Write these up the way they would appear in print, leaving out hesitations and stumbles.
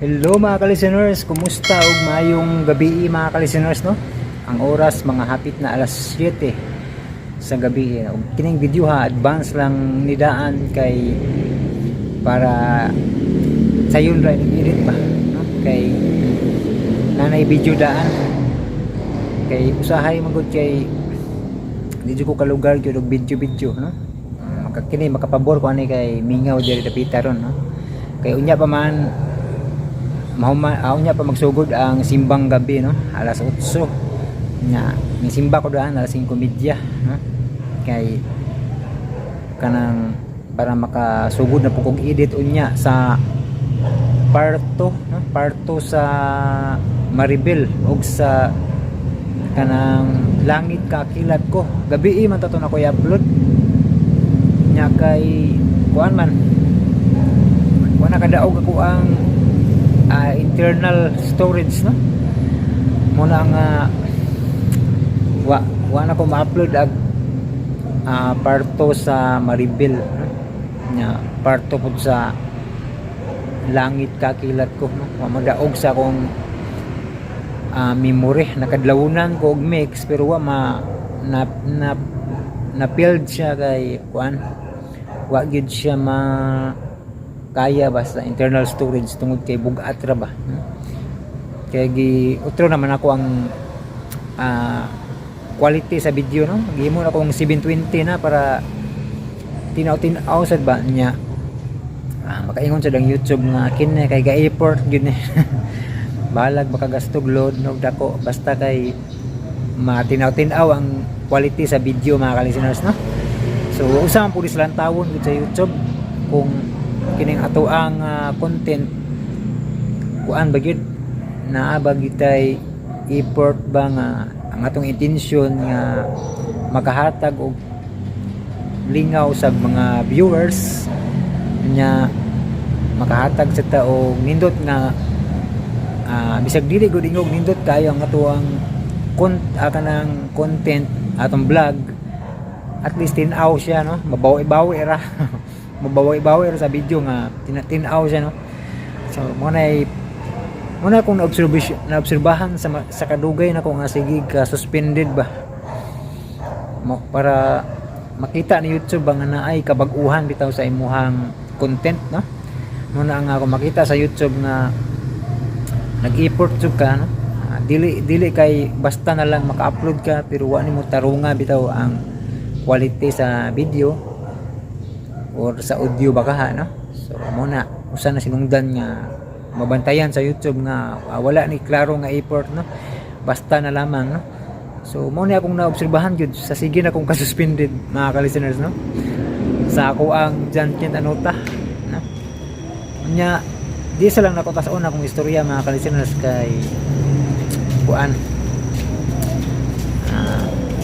Hello mga ka-listeners, kumusta ug maayong gabi mga ka-listeners, no? Ang oras mga hapit na alas 7 sa gabi. Ug kining video ha, advance lang nidaan kay para sayon ra ning edit ba, no? Kay nanay video daan. Kay usahay man gud kay di jud ko kalugar gyud og video-video, no? Maka kini makapabor ko ani kay mingaw diri dapita ron, no? Kay unya pa man mahuma unya pa magsugod ang simbang gabi, no, alas 8 nya. Misimba ko daan alas 5:30, no, kay kanang para makasugod na po kog edit unya sa part 2, no, part 2 sa Maribel ug sa kanang Langit Kakilat Ko. Gabi man ta to na ko i-upload nya kay kuan man wa na kadaog ako ang internal storage, no. Muna ang wa wa na ko ma-upload ag part 2 sa Maribel, no? Nya part 2 pud sa Langit Kakilat Ko, no. Wa madaog sa akong memory. Nakadlawunan ko og mix pero wa ma na na na filled siya kay kuan, wa gyud siya ma kaya ba sa internal storage tungod kay bugat ra ba, Kaya gi utro naman ako ang quality sa video, no. Gihimo na akong 720 na para tinaw-tinaw sad ba niya. Makaingon sad ang YouTube nga kini kay ga-effort gyud ni. Bahalag makagastog load no dako, basta kay matinaw-tinaw ang quality sa video mga ka-listeners, no. So usa man pud sila tawon gud sa YouTube kung kining ato ang content kuan ba gyud, naa ba gyud tay effort ba nga ang atong intensyon nga makahatag og lingaw sa mga viewers nya, makahatag sa tao nindot nga bisag dili gud ingog nindot kayo ang atoang kanang content, atong vlog, at least tin-aw siya, no. Mabawi-bawi ra, mabawi-bawi ra sa video nga tin-aw siya, no. So mo na muna akong na-obserbahan sa kadugay na ko nga sige ka suspended ba. Para makita ni YouTube ba nga naay kabag-uhan bitaw sa imuhang content, no. Muna ang ako makita sa YouTube nga nag-effort jud ka, no. Dili dili kay basta na lang maka-upload ka pero wa nimo tarunga bitaw ang quality sa video or sa audio ba kaha, no. So mo na usa na sinungdan nga mabantayan sa YouTube nga wala ni klaro nga effort, no, basta na lamang, no. So mo ni akong naobserbahan gyud sa sige na kong kasuspended mga ka-listeners, no, sa ako ang John Kent Anota, no. Nya di sa lang nako tas-on akong istorya mga ka-listeners kay kuan,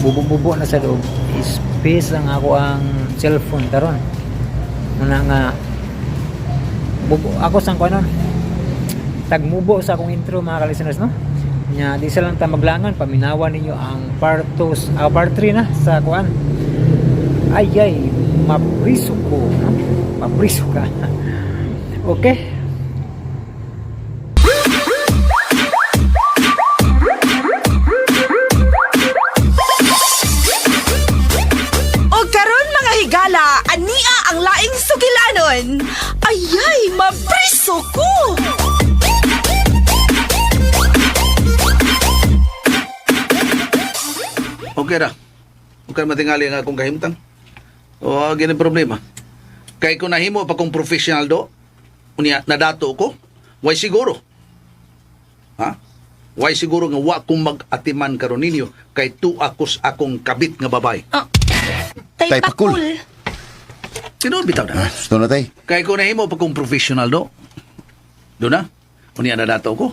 bubo-bubo na sa loob space ang ako ang cellphone karon. Muna nga bubo ako sang kuanon, tagmubo sa akong intro mga ka-listeners, no. Nya di sa lang ta maglangan, paminawan ninyo ang part 2, part 3 na sa kuan, Ay Ay Mapriso Ko, no? Mapriso ka. Okay. O karon mga higala, ania ang laing sugilanon. Ayay, mapriso ko! Okay ra. Okay matingali ang akong kahimtang. O gini problema. Kay kung nahimo pa kong professional do, unya nadato ko, way siguro. Ha? Way siguro nga wa kong mag-atiman karon ninyo kay tuwa ko sa akong kabit nga babay. Tay Tay Pakul. Pakul. Tinuod bitaw na. Gusto na tay. Kay kung nahimo pa kong professional do, do na, unya nadato ko.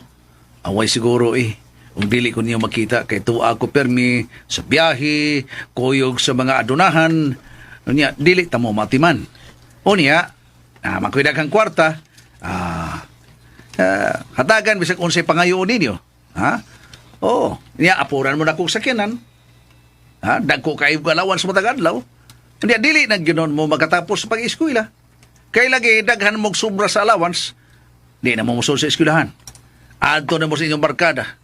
Away siguro eh. Kung dili ko niyo makita kay tuwa ko permi sa biyahe, kuyog sa mga adunahan. Unya dili ta mo matiman. Unya, makuy daghang kwarta, hatagan bisag unsay pangayo ninyo. Ha? Oo. Niya apuran mo na kong sakyanan. Ha? Dagko kayo galawan sa matag adlaw. Unya dili na gyud mo makatapos sa pag-eskwela. Kay lagi daghan mong sobra sa allowance. Di na mo musul sa eskwelahan. Adto na mo sa inyong barkada.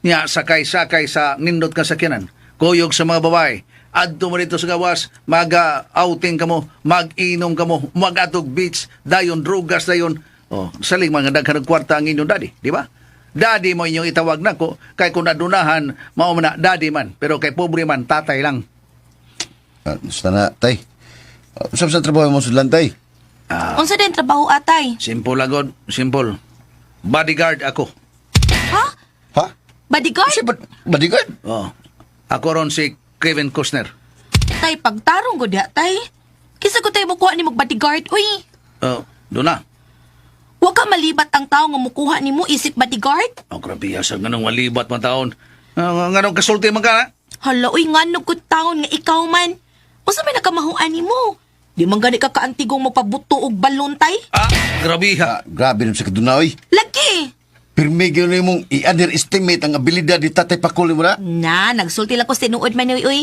Nya, sakay-sakay sa nindot ka sakyanan. Kuyog sa mga babae. Adto mo dito sa gawas, maga-outing ka mo, mag-inom ka mo, mag-atog beach, dayon drugas, dayon. Oh, saling mga daghan og kwarta ang inyong daddy, di ba? Daddy mo inyong itawag nako, kay kung nadunahan, mao man na daddy man, pero kay pobre man, tatay lang. Ah, Gusto na, tay. Usap sa trabaho mo sudlan, tay. Unsa din trabaho atay? Simple agad, simple. Bodyguard ako. Ha? Ha? Bodyguard? Kasi ba't bodyguard? Oh. Ako ron si Kevin Costner. Tay pagtarong gud diha tay. Kinsa ko tay mukuha nimo og bodyguard uy? Oh, doon na. Wa ka malibat ang tao nga mukuha nimo isip bodyguard? Oh, grabe sa ganong walibat man taon. Ah, nganong kasulti man ka na? Hala uy ngano gud taon nga ikaw man. Unsa may nakamahuan nimo? Di man gani ka kaantigong magpabuto og balon tay? Ah, grabe ha. Ah, grabe naman sa kaduna, oy. Lagi. Pirmi gyud mong i-underestimate ang abilidad ni Tatay Pakul mo na. Na, nagsulti lang ko sa tinuod man uy uy.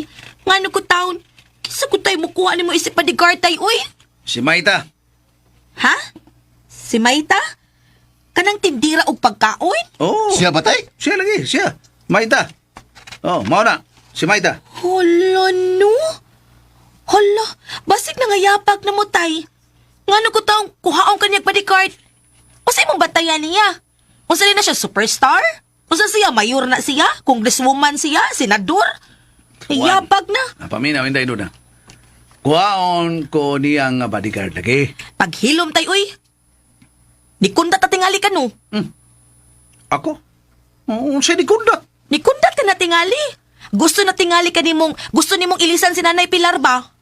Ngano ko taon? Kinsa ko tay mukuha nimo isip bodyguard tay uy? Si Maita. Ha? Si Maita? Kanang tindira og pagkaon? Oh. Siya ba, tay? Siya lagi, siya. Maita. Oh, mao na. Si Maita. Hala no? Hala, basig na nga yapag na mo tay. Ngano ko taong kuhaon kanyang bodyguard? Unsa imong batayan niya? Unsa na siya superstar? Unsa siya mayor na siya? Congresswoman siya? Senador? Juan. Yapag na. Ah, paminaw, hindi doon na. Kuhaon ko niyang bodyguard lagi. Paghilom tay uy. Nikunda ta tingali ka no. Ako? Oh, unsa di kunda? Nikunda ka na tingali. Gusto na tingali ka nimong gusto nimong ilisan si Nanay Pilar ba?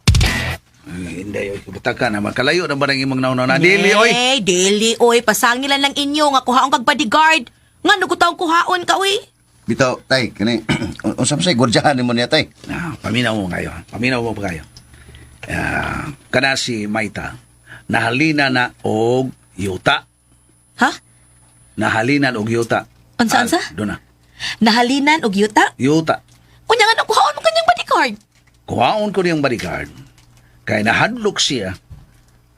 Ay, hindi, oy. Kabutaka na. Makalayo na ba ng imong nauna na? Dili, oy. Eh, dili, oy. Pasangilan lang inyo nga kuhaon kag bodyguard. Nga no taong kuhaon ka, oy. Bitaw, tay, kani unsa man say gwardiyahan nimo niya, tay? Ah, paminaw mo kayo. Paminaw mo pa kayo. Ah, kana si Maita, nahalina na og yuta. Ha? Nahalinan og yuta. Unsa, unsa? Doon na. Nahalinan og yuta? Yuta. Unya nga no kuhaon mo kanyang bodyguard. Kuhaon ko niyang bodyguard. Kay nahadlok siya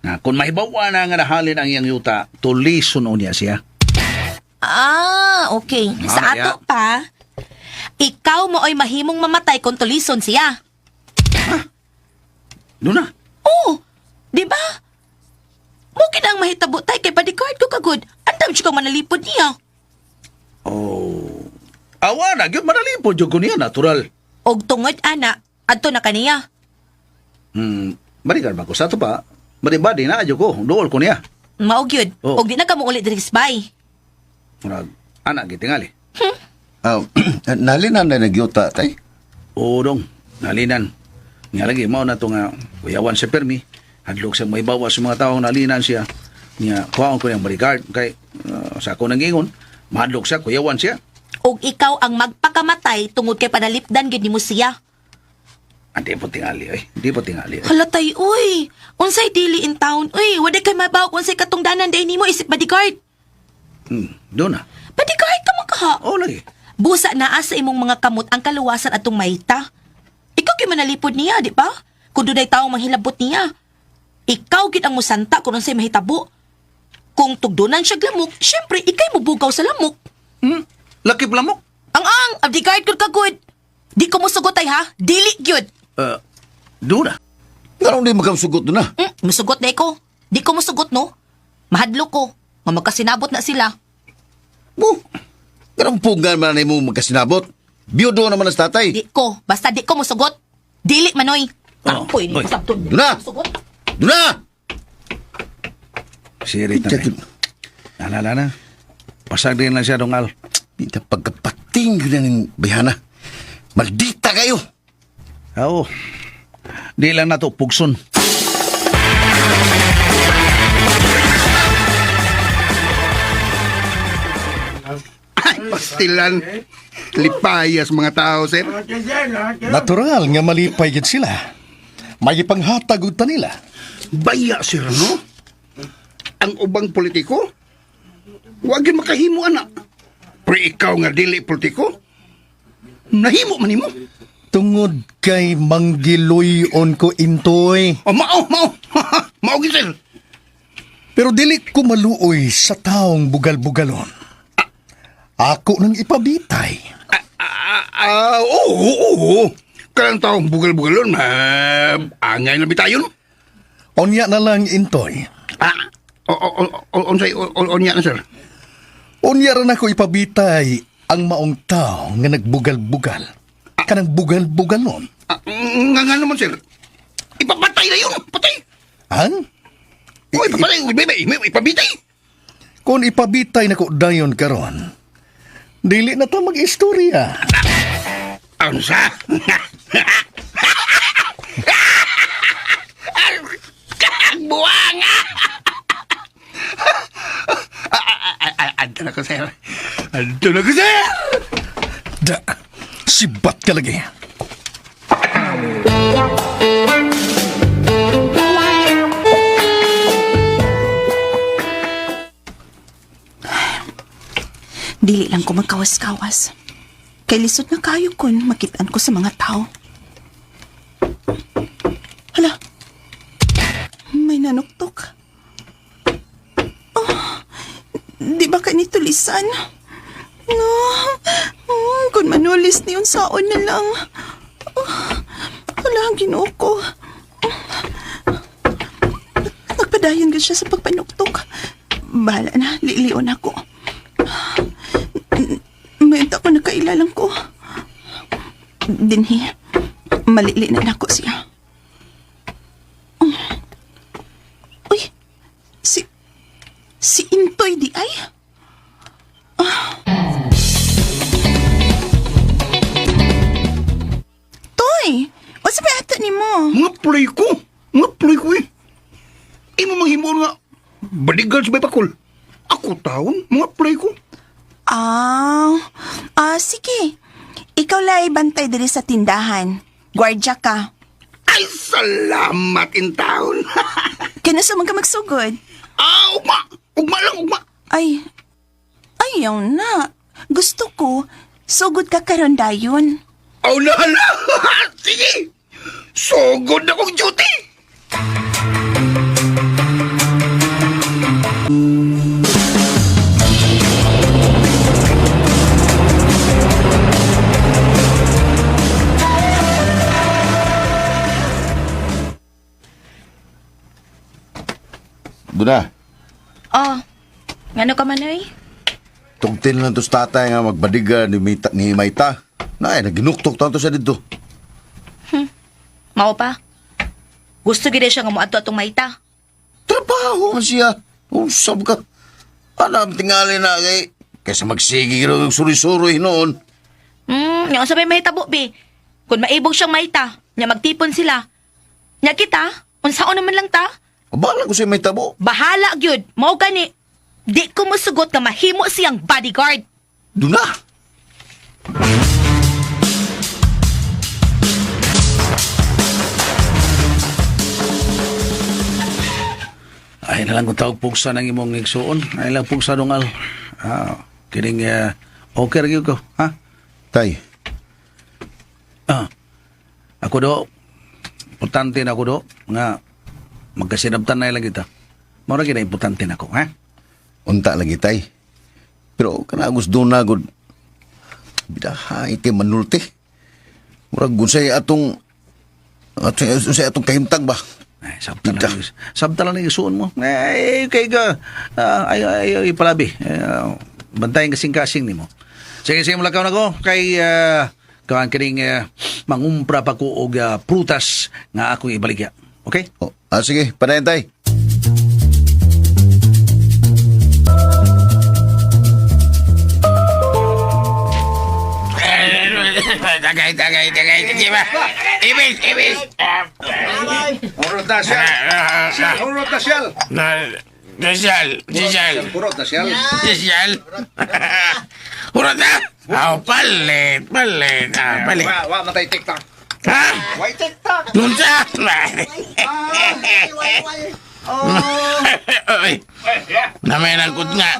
na kung mahibawa na nga nahalin ang iyang yuta, tulison niya siya. Ah, okay. Sa Ah, ato pa, ikaw mo oy mahimong mamatay kung tulison siya. Doon na. Oo, di ba? Mo ang mahitabo tay kay bodyguard ko kagod. Andam siya kang manalipod niya. Oh. Awa na, gyud manalipod jud ko niya, natural. Og tungod ana, adto na kaniya. Bodyguard ba ko? Sa ato pa, body-body na adyo ko. Duol ko niya. Mao gyud. Oh. Og di na ka mo ulit diri sa bay. Murag, anak gitingali. Ah, nalinan na nagyuta, tay. Oo dong, nalinan. Nga lagi, mao na to nga, kuyawan si Permi, hadlok sa may bawa sa mga taong nalinan siya. Nga, kuhaon ko niyang bodyguard. Kay, sa ako nangingon, mahadlok siya, kuyawan siya. Og ikaw ang magpakamatay tungod kay panalipdan gyud nimo siya. Hindi po tingali, oy. Hindi po tingali. Oy. Hala tay, uy. Unsay dili in town, uy. Wala kay mabaw unsay katungdanan day nimo isip bodyguard. Doon na. Bodyguard ka man kaha. Oo lagi. Busa naa sa imong mga kamot ang kaluwasan atong mayta. Ikaw kay manalipod niya, di ba? Kung dunay taong manghilabot niya. Ikaw gid ang musanta kung unsay mahitabo. Kung tugdunan siya lamok, syempre ikay mubugaw sa lamok. Laki pala mo. Ang, bodyguard gud ka gud. Di ko musugot ay ha, dili gyud. Doon na. Ngarong di magkamsugot doon na. Musugot na ko. Di ko musugot no. Mahadlok ko. Nga magkasinabot na sila. Bu. Ngarong pugnan man na mo magkasinabot. Biyudo naman ang tatay. Di ko. Basta di ko musugot. Dili manoy. Oh, Tapoy ni oy. sabton. Doon na! Musugot. Doon na! Sirit na. Eh. Alala na. Pasag din lang siya dong al. Bita pagkapating yun na ng bayana. Maldita kayo! Oo. Di lang na to, pugson. Ay, pastilan. Lipayas mga tao, sir. Natural nga malipay gid sila. May ipanghatag og tanila. Baya, sir, no? Ang ubang politiko, wag yun makahimo, anak. Pero ikaw nga dili politiko, nahimo man nimo. Tungod kay manggiluyon ko intoy. O, mao, mao. Mao gid, sir. Pero dili ko maluoy sa taong bugal-bugalon. Ako nang ipabitay. Ah, oo, oo, oo. Kanang taong bugal-bugalon, angay na bitayon. Unya na lang, Intoy. Ah, o, o, o, unsay, o, unya na, sir. Unya ra nako ipabitay ang maong tao nga nagbugal-bugal. Kanang bugal-bugalon. Ah, nga nga naman, sir. Ipapatay na yun, patay. Han? O, ipapatay, may, ipabitay. Kung ipabitay nako dayon karon, dili na ta mag-istorya. Unsa? Buwang! Anto na ko, sir. Anto na ko, sir! Da, sibat ka lagi. Dili lang ko magkawas-kawas. Kay lisod na kayo kun makitaan ko sa mga tao. Hala, may nanuktok. Oh, di ba kanitulisan? No, kung manulis niyon saon na lang. Oh, hala, ang ginoo ko. Nagpadayon gud siya sa pagpanuktok. Bahala na, lilion ako. Mayroon ako nakailalang ko. Dinhi, malili na nako siya. Uy, si... Si Intoy di ay? Ah. Toy! Unsa ba ata nimo? Mga play ko. Mga play ko eh. Imo manghimuon nga. Bodyguard sa may pakul. Ako taon, mga play ko. Ah, sige. Ikaw lay bantay diri sa tindahan. Gwardya ka. Ay, salamat in town. Kinasa man ka magsugod? Ah, ugma. Ugma lang, ugma. Ay, ayaw na. Gusto ko, sugod ka karon dayon. Oh, na, na. Sige. Sugod akong duty. Duna, Oh, ngano ka man oy? tugtin lang to sa tatay nga magbadiga ni, Mita, ni Maita. Nay, naginuktok tanto siya dito. Mao pa. Gusto gid siya nga moadto atong Maita. Trabaho man siya. Usab ka. Ano, tingali na kay... Kaysa magsige ka ng suri-suri noon. Nya unsa may mahitabo be? Kung maibog siyang Maita, nya magtipon sila. Nya kita, unsaon naman lang ta? Abala ko siya may tabo. Bahala gyud, mao gani. Di ko mosugot nga mahimo siyang bodyguard. Duna! Ay na lang kung tawag pugsa ng imong igsuon. Ay lang pugsa dungal. Ah, kining okay ra gyud ko, ha? Tay, Ah. Ako do importante na ako do nga magkasinabtan na lang kita. Mao ra gyud na importante na ako, ha? unta lagi tay. Pero kanagos doon na gud. Bidaha iti manulti. Murag gunsay atong atong unsay atong kahimtang ba? Ay, sabta lang. Sabta lang ang isuon mo. Eh, kay ka. Ay, ay, ay, palabi. Eh, bantayan kasing-kasing nimo. Sige, sige, mulakaw na ko. Kay, kawan kining mangumpra pa ko og prutas nga akong ibaligya. Okay? Oh, sige, padayon tay. Tagay, tagay, tagay. Sige ba? Ibis, ibis. Urot na siya. Urot na siya. Social, social, Urot na siya. social. Urot na. Ah, palit, palit. Ah, palit. Wa, matay TikTok. Ha? Why TikTok? Nunsa? Oy. Namay nagkut nga.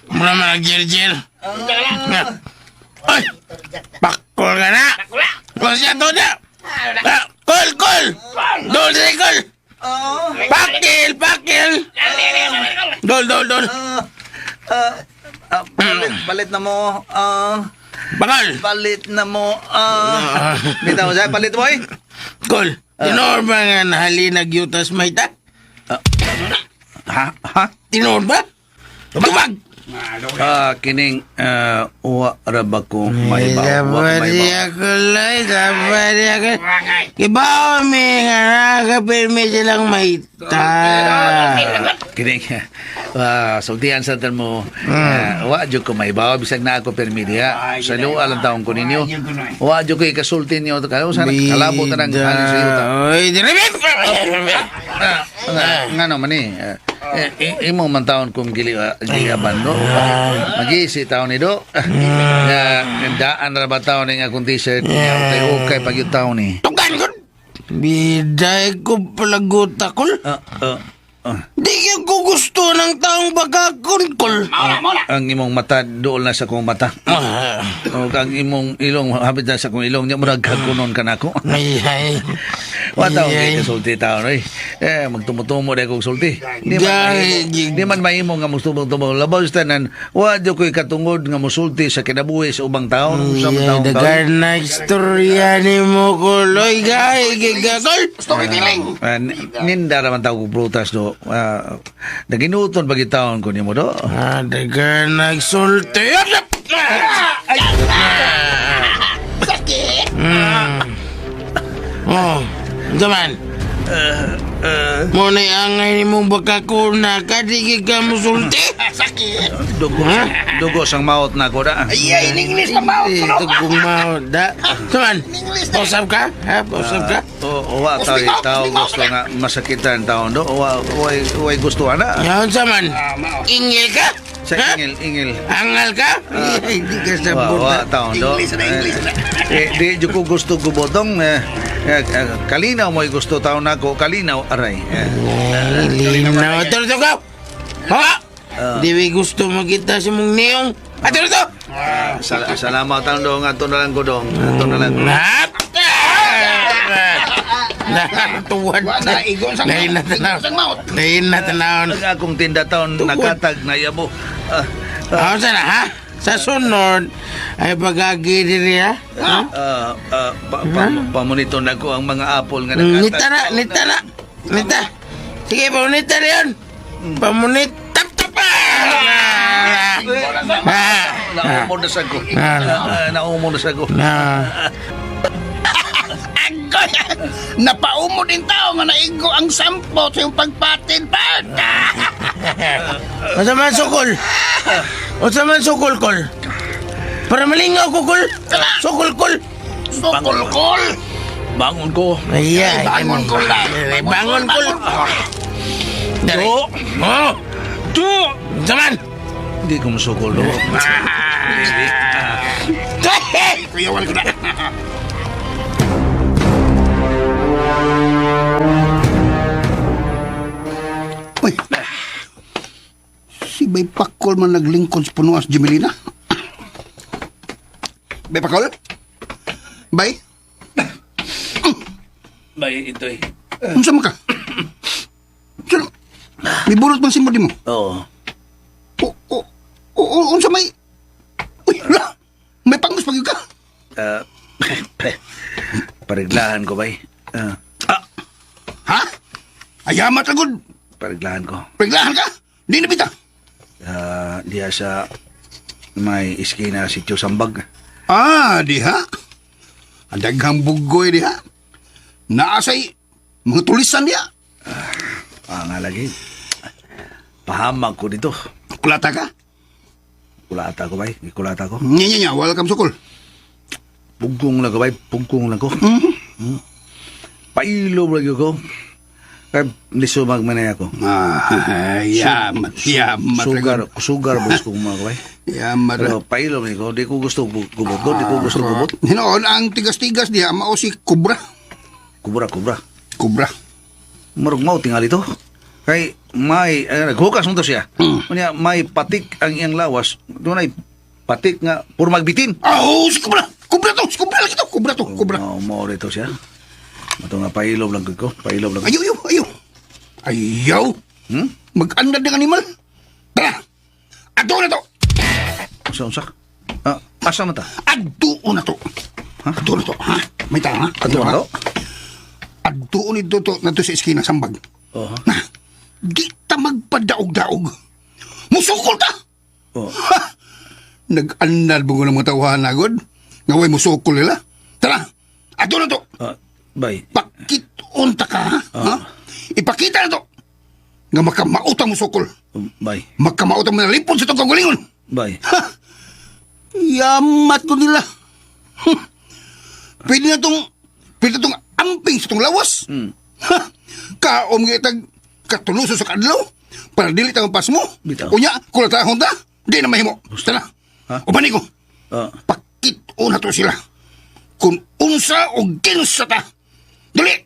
Muna man nagjil-jil. Oy! Pakul ka na! Kul siya to na! Ah, Kul, kul! Dul, kul! Pakil, pakil. Dol, dol, dol. Palit, palit na mo. Bakal. Palit na mo. Bitaw mo siya, palit mo eh. Kol. Tinuod ba nga nahalinag yutas may ta? Ha? Ha? Tinuod ba? Tubag! Kining uwa ra ba ko may ba? Wa may Sabari ba? ako lay, sabari ako. Ibaw mi nga nakapirmi silang mahita. Kining sultihan sa tan mo. Wa jud ko may bawa bisag na ako permi diha. Sa luwa lang taon ko ninyo. Wa jud ko ikasulti niyo kalo sana kalabot na ng halin sa yuta. Oy, dire. Nga naman eh. Imo man taon kong giliaban do. Mag-iisi taon ni do. Nga daan ra ba taon ni nga akong t-shirt. Nga okay okay pag yung taon ni. Tugan ko. Biday ko palaguta kol. Ah, ah, ah. Di ko gusto ng taong bagakon kol. Ang imong mata dool na sa akong mata. O ang imong ilong hapit na sa akong ilong nya murag kakunon ka nako. Ay, ay. Wa taon Ay, kay kasulti taon oy. Eh magtumutumo dai kog sulti. Di man mahimo, di man mahimo nga mustumo-tumo. Labaw sa tanan, wa jud ko'y katungod nga musulti sa kinabuhi sa ubang taon, sa ubang Ay, taon. dagan na istorya ni mo kuloy gay gigakol. Ninda raman tao kog prutas do. Naginuton pag taon ko nimo do. Ah, dagan na sulti. Sakit. Oh, gaman. Mo na angay ni mong bakakuna ka di ka musulti. Sakit. Dugo, dugo sang maot na ko da. Ay, in English na maot. Tugong maot da. Tuman, usap ka? Ha, usap ka? O wa tao tao gusto nga masakitan taon do. Wa wa gusto ana. Ngayon sa man, ingil ka? Sa Ha? ingil ingil. Angal ka? Ay, Hindi ka sa Wa wa buta. taon do. English na English na. Eh, di jud ko gusto gubotong kalinaw mo'y gusto taon nako kalinaw aray. Ay, linaw. Ito, ito ka! Ha? Di ba gusto makita si mong niyong? Ato, ito! Salamat taon dong ato na lang ko dong. Ato na lang. Nap! Natuwad na. Lain na tanaw. Lain na tanaw. Ang akong tinda taon nakatag na yabo. Ako sana, ha? Sa sunod, ay pag-agi diri, ha? Ha? Pamunito na ko ang mga apple nga nakatag. Nita na, nita na. Nita. Sige, pamunita na yun. Pamunit. Tap, tap, ah! Ah! Naumo na sa ko. Naumo na sa ko. Ah. Agoy! Napaumo din tao nga naigo ang sampo sa iyong pagpatin pa. Unsa man sukol? Unsa man sukol kol? Para malingaw ko kol. Sukol kol. Sukol-kol! Bangon ko. Ay, ay, Bangon kol na. Bangon kol. Dali. Oh. Do. Unsa man? Hindi ko masukol do. Kuyawan ko na. Uy. Si Bay Pakol man naglingkod sa punuan sa Jimilina. Bay Pakol? Bay? Bay ito eh. Unsa man ka? Sino? May burot man si mo di mo. Oo. O, o, o, o, unsa may... Uy, la! May pangos pag ka. Pariglahan ko bay. Ha? Ayamat agad. Pariglahan ko. Paglahan ka. Di na bita. Diya sa may iskina si Sambag. Ah, diha. Ang daghang bugoy diha. Naasay mga tulisan diha. Nga lagi. Pahamag ko dito. Kulata ka? Kulata ko bay. Kulata ko. Nya, nya, nya. Welcome sukol. Pugkong lang ko bay. Pugkong lang ko. Pailo lagi ko. Kaya lisumag man na ako. Ah, yamat, yamat. Sugar, sugar bus kong mga bay. Yamat. Pero pailo man ko. Di ko gusto gubot ko. Di ko gusto gubot. Hinoon, ang tigas-tigas diha, mao si Kubra. Kubra, kubra. Kubra. Marug mao tingali to. Kay may naghukas mo to siya. Unya may patik ang iyang lawas. Dunay patik nga puro magbitin. Oh, si Kubra! Kubra to! Si Kubra lagi to! Kubra to! Kubra. Mao mao rito siya. Mato nga pailob lang ko, pailob lang. Ayo, ayo, ayo. Ayaw. Mag-andad ng animal. Tara. Adto na to. Unsa unsa? Ah, asa man ta? Adto na to. Adto na to, ha? May ta, ha? Adto na to? Adto ni to na to sa eskina sambag. Oh. Na, di ta magpadaog-daog. Musukol ta! Oh. Ha! Nag-andad mo ng mga tawahan agod. Nga way musukol nila. Tara, adto na to. Ah, bay. Pakiton ta ka, ha? Ha? Ipakita na to. Nga makamaot ang musukol. Bay. Makamaot ang manalipod sa itong kagalingon. Bay. Ha! Yamat ko nila. Pwede na tong amping sa tong lawas. Ha! Kaom nga itag katuluso sa kadlaw para dili ta pas mo. Bitaw. Unya, kulatahon ta. Di na mahimo. Tara. Ha? Ubani ko. Ah. Pakit-o na to sila. Kung unsa o ginsa ta. Dali!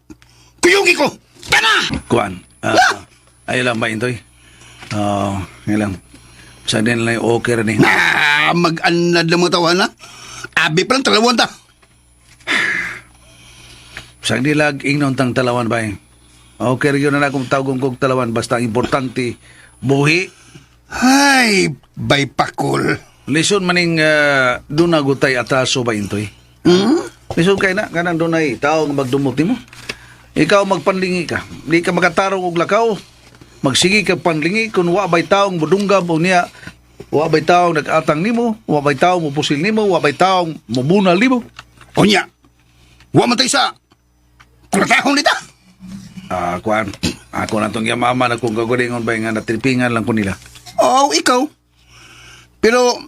Kuyugi ko! Tara! Kuan. Ah, ay lang ba intoy? Ah, uh, lang. Sa din lang okay ra ni. Na, mag-anad ng mga tawahan na. Abi pa lang, talawan ta. Sa dilag ingnon tang talawan bay. Okay ra gyud na akong tawgon kog talawan basta ang importante buhi. Ay, bay pakol. Lison maning doon na gutay atraso ba intoy? Hmm? Lison kay na kanang dunay tao nga magdumot nimo. Ikaw magpanlingi ka. Di ka makatarong og lakaw. Magsige ka panlingi kun wa bay taong mudunggab o niya wa bay taong nag-atang nimo, wa bay taong mupusil nimo, wa bay taong mubunal nimo. Unya, wa man tayo sa kulatahon nita. Ah, kuan. Ako na tong yamama na kung gagalingon ba nga natripingan lang ko nila. Oo, ikaw. Pero,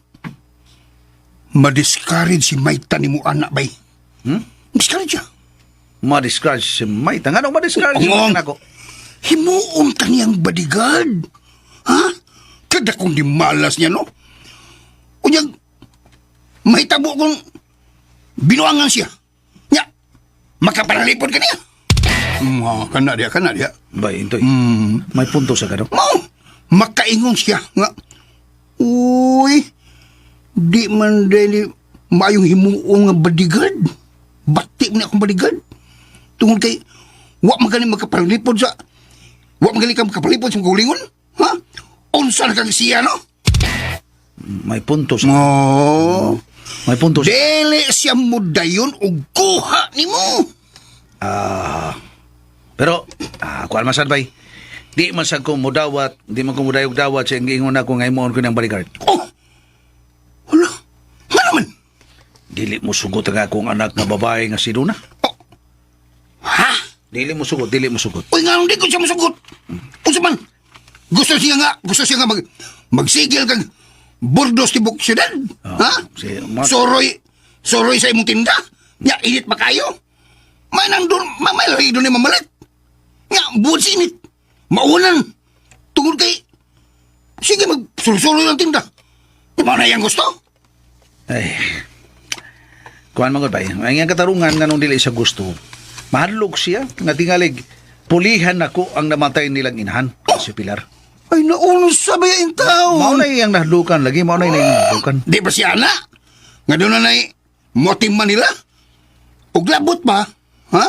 madiscourage si Maita ni mo anak bay. Hmm? Discourage siya. Ma-discourage si Maita. Nga ma-discourage si Oo. Maita nako. Himuon ka niyang bodyguard. Ha? Kada kong di malas niya, no? Unyag, mahitabo kong binuangan siya. Nya, makapanalipod ka niya. Kana diya, kana diya. Bay, intoy. May punto sa kano. Mao, makaingon siya nga. Uy, di man dili maayong himuong nga bodyguard. Bati man akong bodyguard. Tungod kay wa man gani makapalipod sa wa man gani ka makapalipod sa kaugalingon. Ha? Unsa na kang siya no? May punto sa No. May punto sa Dili siya mudayon og kuha nimo. Ah. Pero kuan man sad bay. Di man sad ko mudawat, di man ko mudayog dawat sa giingon ako nga himuon ko ng bodyguard. Oh. Hala. Nga naman. Dili mo sugot ang akong anak nga babae nga si Luna. Oh. Ha? Dili mo sugot, dili mo sugot. Uy, nga, hindi ko siya masugot. Unsa man? Gusto siya nga magsigil kag burdos tibok siyudad. Oh, Ha? Soroy, soroy sa imong tinda. Nya, init pa kayo. May nang doon, may lagi doon ni mamalit. Nya, buod si init. Maunan. Tungod kay, sige, magsulo-sulo ng tinda. Di ba na iyang gusto? Ay. Kuan man gud bay. Ang iyang katarungan nga nung dili siya gusto. Mahadlok siya nga tingalig pulihan nako ang namatay nilang inahan si Pilar. Ay, nauno sa bayan tao. Mao na iyang nahadlukan lagi, mao na iyang nahadlukan. Di ba siya na? Nga doon na na'y motim Manila? Og labot ba? Ha?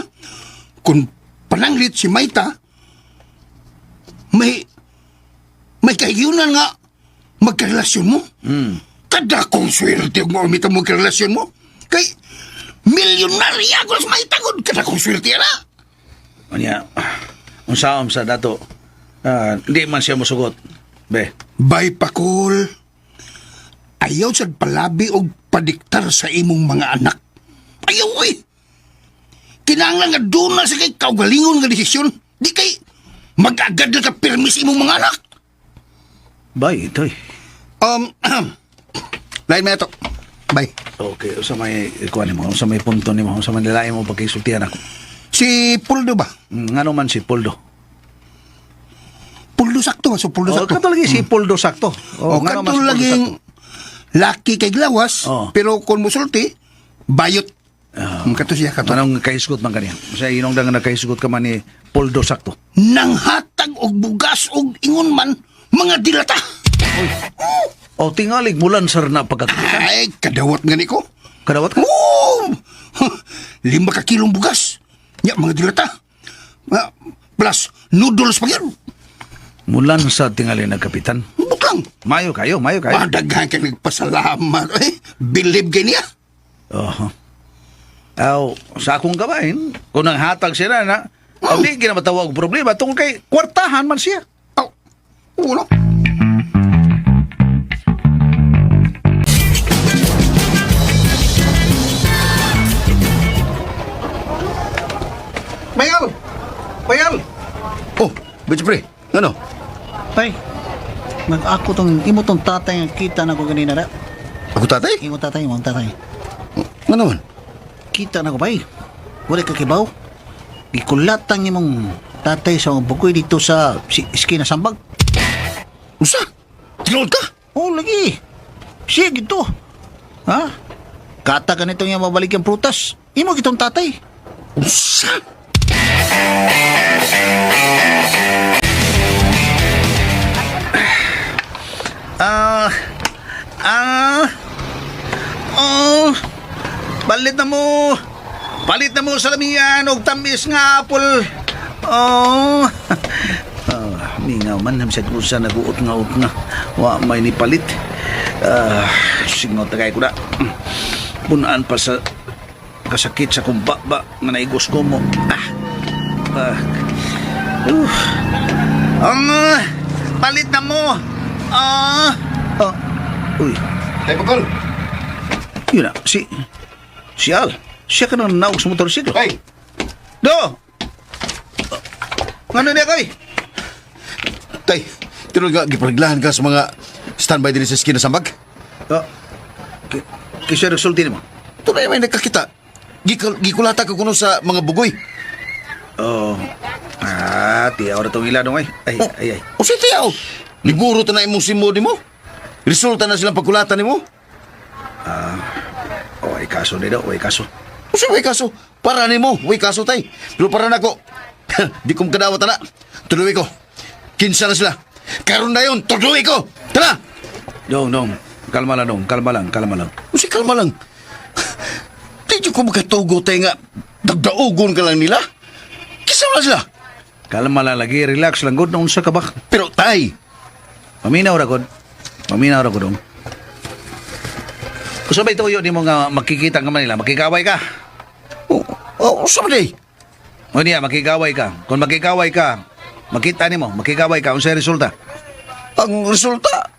Kung pananglit si Maita, may kahiyunan nga magkarelasyon mo. Kada kong swerte mo umita mo magkarelasyon mo. Kay milyonarya ko sa Maita gud. Kada kong swerte na. Unya, unsaon sa dato? Ah, di man siya mosugot. Be, Bay pakol. Ayaw sad palabi og padiktar sa imong mga anak. Ayaw oy. Kinahanglan nga doon na sa kay kaugalingon nga desisyon. Di kay mag-agad na ka permis imong mga anak. bay itoy. Lain mo ito. Bye. Okay, usa may kuan nimo, usa may punto nimo, usa may lain mo pagkisultihan ako. Si Puldo ba? Ngano man si Poldo? Puldo sakto ba? So Puldo Oh, sakto. kato lagi si Poldo sakto. Oh, ngano man kato si Poldo laging sakto? laki kay glawas, Oh. pero kung musulti, bayot. Kato siya kato. Anong kahisgot man kaniya? Sa inong nga nakahisgot ka man ni Poldo sakto. Nanghatag og bugas og ingon man mga dilata. O tingalig mulan sir na pagka Ay, kadawat nga ni ko. kadawat ka. Oh! 5 ka kilong bugas. Nya, mga dilata. Ah, plus, Noodles pa yun. Mulan sa tingali na kapitan. Buklang. Mayo kayo, mayo kayo. Madaghan kay nagpasalamat. Eh, believe kay niya. Oho. Aw, sa akong gabahin, kung nanghatag sila na, oh. Di ginamatawag problema tungkol kay kwartahan man siya. Oh, uno. Mayal! Mayal! Oh, bitch pre. Ano? Tay, nag-ako tong imo tong tatay nga kita na ko ganina ra. Ako tatay? Imo tatay, imo tatay. Ano man? Kita na ko bay. Wala ka kibaw. Gikulatan imong tatay sa mga bukoy dito sa si, iskina sambag. Usa? Tinuod ka? Oh, lagi. Siya gito. Ha? Kata ka nitong yung mabalik yung prutas. Imo gitong tatay. Usa? Ah, ah, oh, palit na mo. Palit na mo sa lamian og tamis nga apple. Oh, ah, mingaw man sa kusa naguot nga ut nga. Wa may ni palit. Ah, singot na kay ko na. Punaan pa sa kasakit sa kumba ba nga naigos ko mo. Ah, ah, Ang palit na mo. Ah. Ah. Uy, Tay Pakol. yun na si si Al. Siya ka nang naog sa motorsiklo. Ay! Do. Ngano niya kay? Tay, tinuod ka giparaglahan ka sa mga standby din sa iskina sambag? Ah. Kisya resulti nimo. Tunay may nakakita. Gikulata ka kuno sa mga bugoy. Oh. Ah, tiyaw ra tong ila dong ay. Ay, ay, ay. O si tiyaw. Liburo ta na imong simo nimo. Resulta na silang pagkulata nimo. Oh, ay kaso ni do, ay kaso. O siya, way kaso. Para nimo, way kaso tay. Pero para nako, di ko makadawat na. Tuloy ko. Kinsa na sila. Karon na yun, tuloy ko. Tara! Dong, dong. Kalma lang dong, kalma lang, kalma lang. O siya, kalma lang. Di ko makatugo tay nga. Dagdaogon ka lang nila. Kinsa na sila. Kalma lang lagi, relax lang gud unsa ka ba? Pero tay, Paminaw ra gud. Paminaw ra gud dong. Usa ba ituyo nimo nga makikita ka man nila, makikaway ka? oh, oh, sa man day? O niya, makikaway ka. Kung makikaway ka, makita nimo, makikaway ka, unsay resulta? Ang resulta,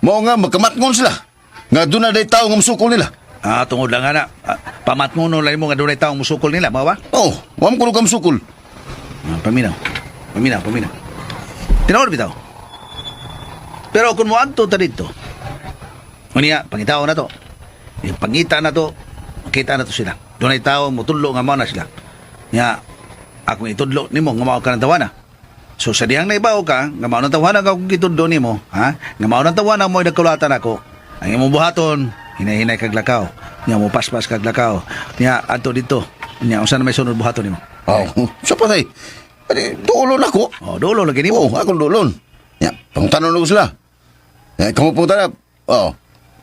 mao nga magkamatngon sila. Nga doon na day tao nga musukol nila. Ah, tungod lang ana. Ah, pamatngono lang mo nga dunay taong musukol nila, mao ba? Oh, wa mo kuno ka musukol. Ah, paminaw. Paminaw, paminaw. Tinuod bitaw. Pero kung moadto ta didto, unya, pangitao na to. Yung pangita na to, makita na to sila. Dunay tao motudlo nga mao na sila. Nya, akong itudlo nimo nga mao ka ng tawana. So sa dihang naibaw ka, nga mao ng tawana ka akong gitudlo nimo, ha? Nga mao ng tawana mo nagkulatan ako. Ang imong buhaton, hinay-hinay kag lakaw. Nya mo paspas kag lakaw. Nya adto didto. Nya unsa na may sunod buhaton nimo? Oh, sa pa tay? Adi, duolon ako. Oh, dulo lagi nimo. Oo, akong duolon. Ya, pangutanon ko sila. Ya, kamu punta na. Oh,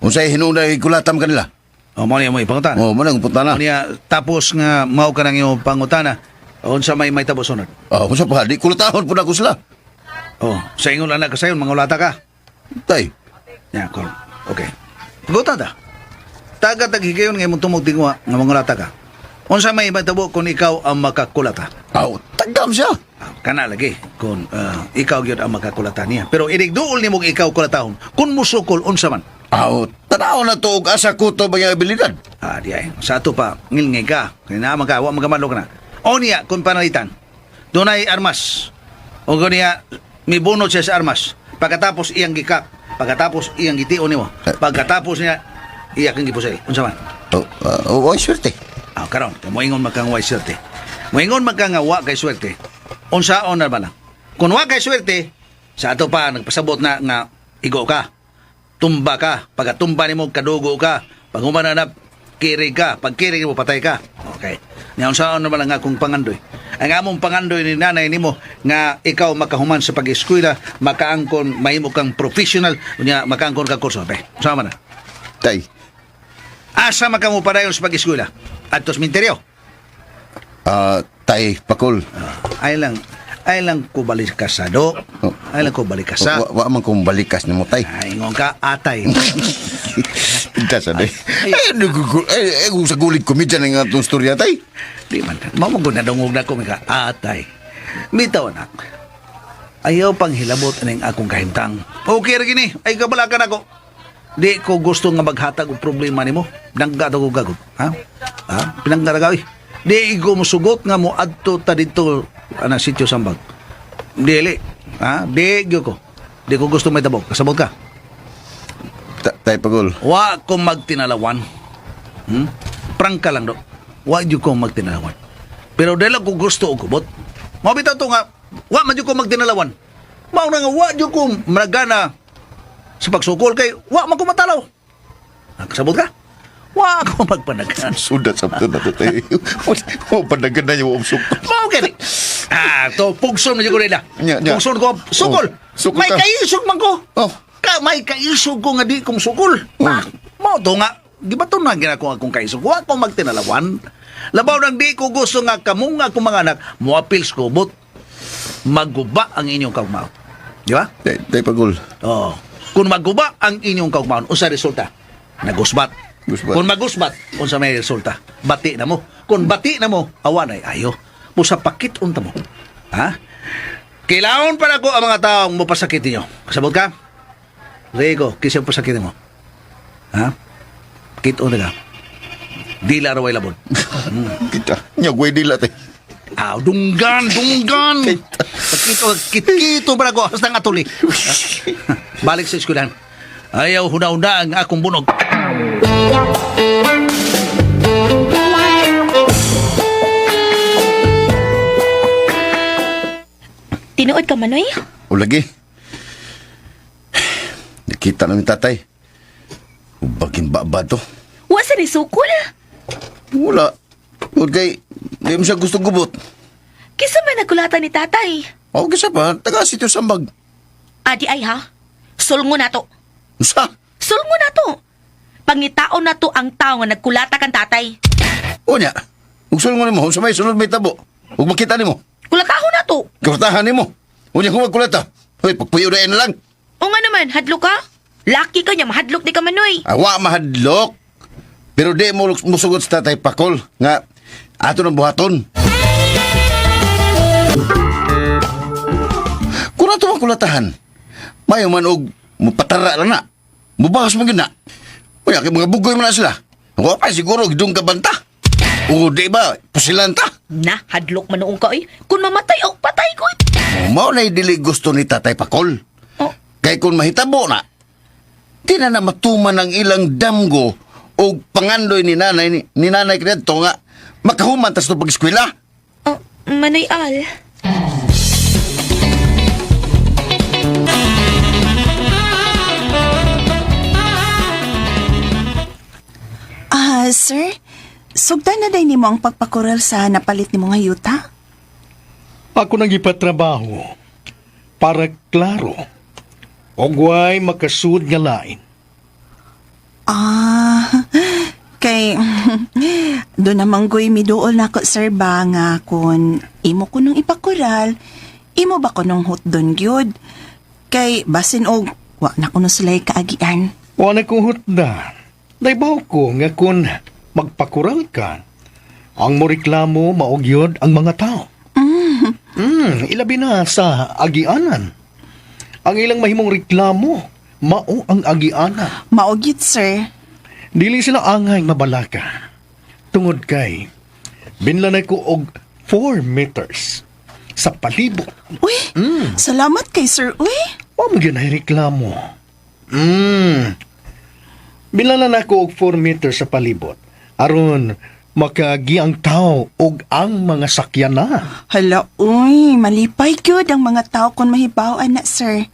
unsay hinungdan ikulatam kanila. Oh, mao niya mo ipangutana. Oh, mo nang punta na. Mao niya tapos nga mao ka nang imong pangutana. Unsa may may tapos sunod? Oh, unsa pa di kulatahon pud ako sila. Oh, sa ingon lang na kasayon mangulata ka. Tay, Ya, kol. Okay. Pagutana ta. Taga taghigayon nga imong tumog tingwa nga mangulata ka. Unsa may matabo kung ikaw ang makakulata? aw, tagam siya. Ah, kana lagi kung ikaw gyud ang makakulata niya. Pero inigduol nimo ikaw kulatahon. Kung musukol unsa man? Aw, tanaw na to og asa ko to ba yung abilidad. Ah, di ay. Sa ato pa, ngilngay ka. Kaya naa man ka, wa magamalo ka na. O niya, kung panalitan, dunay armas. O niya, mibunot siya sa armas. Pagkatapos iyang gikak, pagkatapos iyang gitio nimo, pagkatapos niya, iya kang gipusil. Unsa man? Oh, oh, oh, swerte. Ah, karon, kay moingon man kang way swerte. Moingon man ka nga wa kay swerte. Unsaon na ba lang? Kung wa kay swerte, sa ato pa nagpasabot na nga igo ka. Tumba ka. Pagkatumba nimo kadugo ka. Pag humananap, kirig ka. Pag kirig mo patay ka. Okay. Nya unsaon na ba lang nga akong pangandoy? Ang among pangandoy ni nanay nimo nga ikaw makahuman sa pag-eskwela, makaangkon mahimo kang professional, unya makaangkon ka kurso. Okay. Unsa man na? Tay, Asa man ka mo padayon sa pag-eskwela? Adto sa minteryo. ah, tay, pakol. Ay lang. Ay lang ko balik ka sa do. Oh. Ay lang ko balik ka sa. Wa man kong balikas nimo tay. Ay, ingon ka, atay. Ita sa day. Ay, ay, ay, sa gulit komedya na nga itong storya tay. Di man. Mao man nadungog na ko ka, atay. Bitaw anak. Ayaw pang hilabot aning akong kahimtang. Okay ra gini, ay kabalakan ako. Di ko gusto nga maghatag og problema nimo. Pinangga ko gagod. Ha? Ha? Pinangga ra gawi. Di ko musugot nga mo adto ta didto ana sitio Sambag. Dili. Ha? Di gyud ko. Di ko gusto may tabok. Kasabot ka. Tay Pagol. Wa ko magtinalawan. Prangka lang do. Wa jud ko magtinalawan. Pero dahil ko gusto og kubot. Mao bitaw to nga wa man jud ko magtinalawan. Mao na nga wa jud ko managana sa pagsukol kay wa man ko matalaw. Nakasabot ka? Wa ako magpanagan. Sudat sa na to tay. Wa panagan na yung umsok. Mao kini. Ah, to pugson man jud ko nila. Nya, nya. Pugson ko sukol. Oh, sukol May ka. kaisog man ko. Oh. Ka may kaisog ko nga di kong sukol. Oh. Ah, mao to nga gibaton na gina ko akong kaisog. Wa ko magtinalawan. Labaw nang di ko gusto nga kamong nga akong mga anak moapil sa kubot. Maguba ang inyong kaugmaon. Di ba? Tay Pagol. Oh. Kung maguba ang inyong kaugmaon, unsa resulta? Nagusbat. Gusbat. Kung magusbat, unsa may resulta? Bati na mo. Kung bati na mo, awa na ayo. Busa pakit unta mo. Ha? Kailangan para ko ang mga taong mopasakit ninyo. Kasabot ka? Rigo, kisang pasakit mo. Ha? Pakit unta ka. Dila raway labon. Kita. Nya gway dila tay. Aw, dunggan, dunggan. Pakito, kito para ko hasta nga tuli. Balik sa eskwelahan. Ayaw huna-huna ang akong bunog. Tinuod ka manoy? O lagi. Nakita namin tatay. Ubagin ba ba to? Wa sa ni sukol. Wala. Huwag kay, di mo siya gusto gubot. Kisa man nagkulata ni tatay. O, kisa pa, taga sityo sambag. Adi ay ha? Sulngo na to. Sa? Sulngo na to. Pangitaon na to ang tao nga nagkulata kan tatay. O niya. Ug sulong mo, sa may sulod may tabo. Ug makita nimo. Kulatahon na to. Kurtahan nimo. Unya kung magkulata. Hoy, pagpuyo na lang. O nga naman, hadlok ka? Laki ka niya, mahadlok di ka manoy. Awa mahadlok. Pero di mo musugot sa tatay Pakol nga ato ng buhaton. Kung ato ang kulatahan, mayo man og mupatara lang na. Mubahas mo gyud na. Unya kay mga bugoy man na sila. Wa pa siguro gidong kabanta. O di ba, pusilan ta. Na, hadlok man noong ka oy. Kung mamatay, oh, patay ko. Mao na dili gusto ni Tatay Pakol. Oh, Kay kung mahitabo na, di na na matuman ang ilang damgo o pangandoy ni nanay ni nanay kaniadto nga makahuman tas to pag-eskwela. oh, Manoy Al. Ah, sir, sugdan na day nimo ang pagpakural sa napalit nimo nga yuta? Ako nang ipatrabaho para klaro og way makasud nga lain. Ah, kay doon naman goy miduol na ko sir ba nga kun imo ko nung ipakural, imo ba ko nung hotdon gyud? Kay basin og wa na kuno sila kaagian. Wa na kong hutda. Naibaw ko nga kun magpakural ka, ang moreklamo maog yun ang mga tao. Ilabi na sa agianan. Ang ilang mahimong reklamo, mao ang agianan. Mao gyud sir. Dili sila angay mabalaka. Tungod kay, binlanay ko og 4 meters sa palibot. Uy, salamat kay sir. Uy, Wa mo gyud ay reklamo. Binlanan ako og 4 meters sa palibot. Aron makagi ang tao og ang mga sakyan na. Hala, uy, malipay gyud ang mga tao kung mahibaw-an na, sir.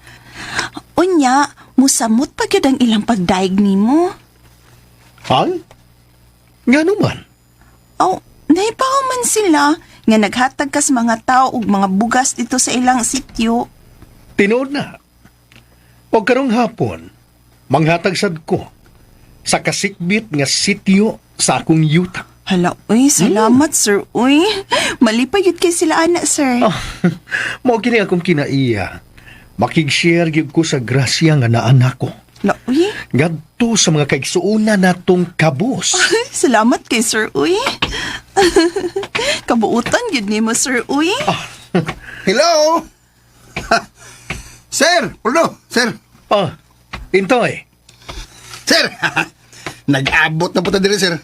Unya, musamot pa gyud ang ilang pagdaig nimo. Ang? Nga naman. Aw, nahibaw man sila nga naghatag kas mga tao og mga bugas dito sa ilang sityo. Tinuod na. Og karong hapon, manghatag sad ko sa kasikbit nga sityo sa akong yuta. Hala, uy, salamat, sir. Uy, malipay yun kay sila, ana, sir. Oh, mao kini akong kinaiya. Makig-share gyud ko sa grasya nga naa nako. Hala, uy. Ngadto sa mga kaigsuonan natong kabus. Salamat kay sir, uy. Kabuutan yun nimo, sir, uy. Hello? Sir, Poldo, sir. Ah, Intoy. Sir, nag-abot na po ta diri, sir.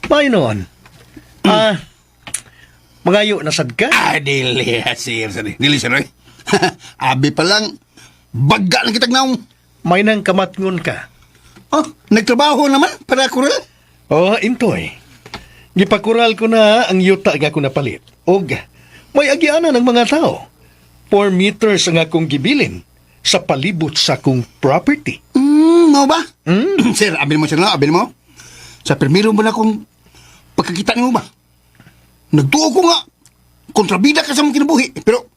May noon. Ah, mangayo na sad ka? Ah, dili, sir. Sir. Dili, sir. Eh. Abi pa lang, baga lang kitag naong. May nang kamatngon ka. Oh, nagtrabaho naman para kural. Oh, Intoy. Gipakural ko na ang yuta nga ako napalit. Og, may agianan ang mga tao. 4 meters ang akong gibilin sa palibot sa akong property. Mao ba? Sir, abi mo, sir, no? Abi mo. Sa primero mo na kung pagkakita nimo ba? Nagtuo ko nga, kontrabida ka sa mong kinabuhi. Pero,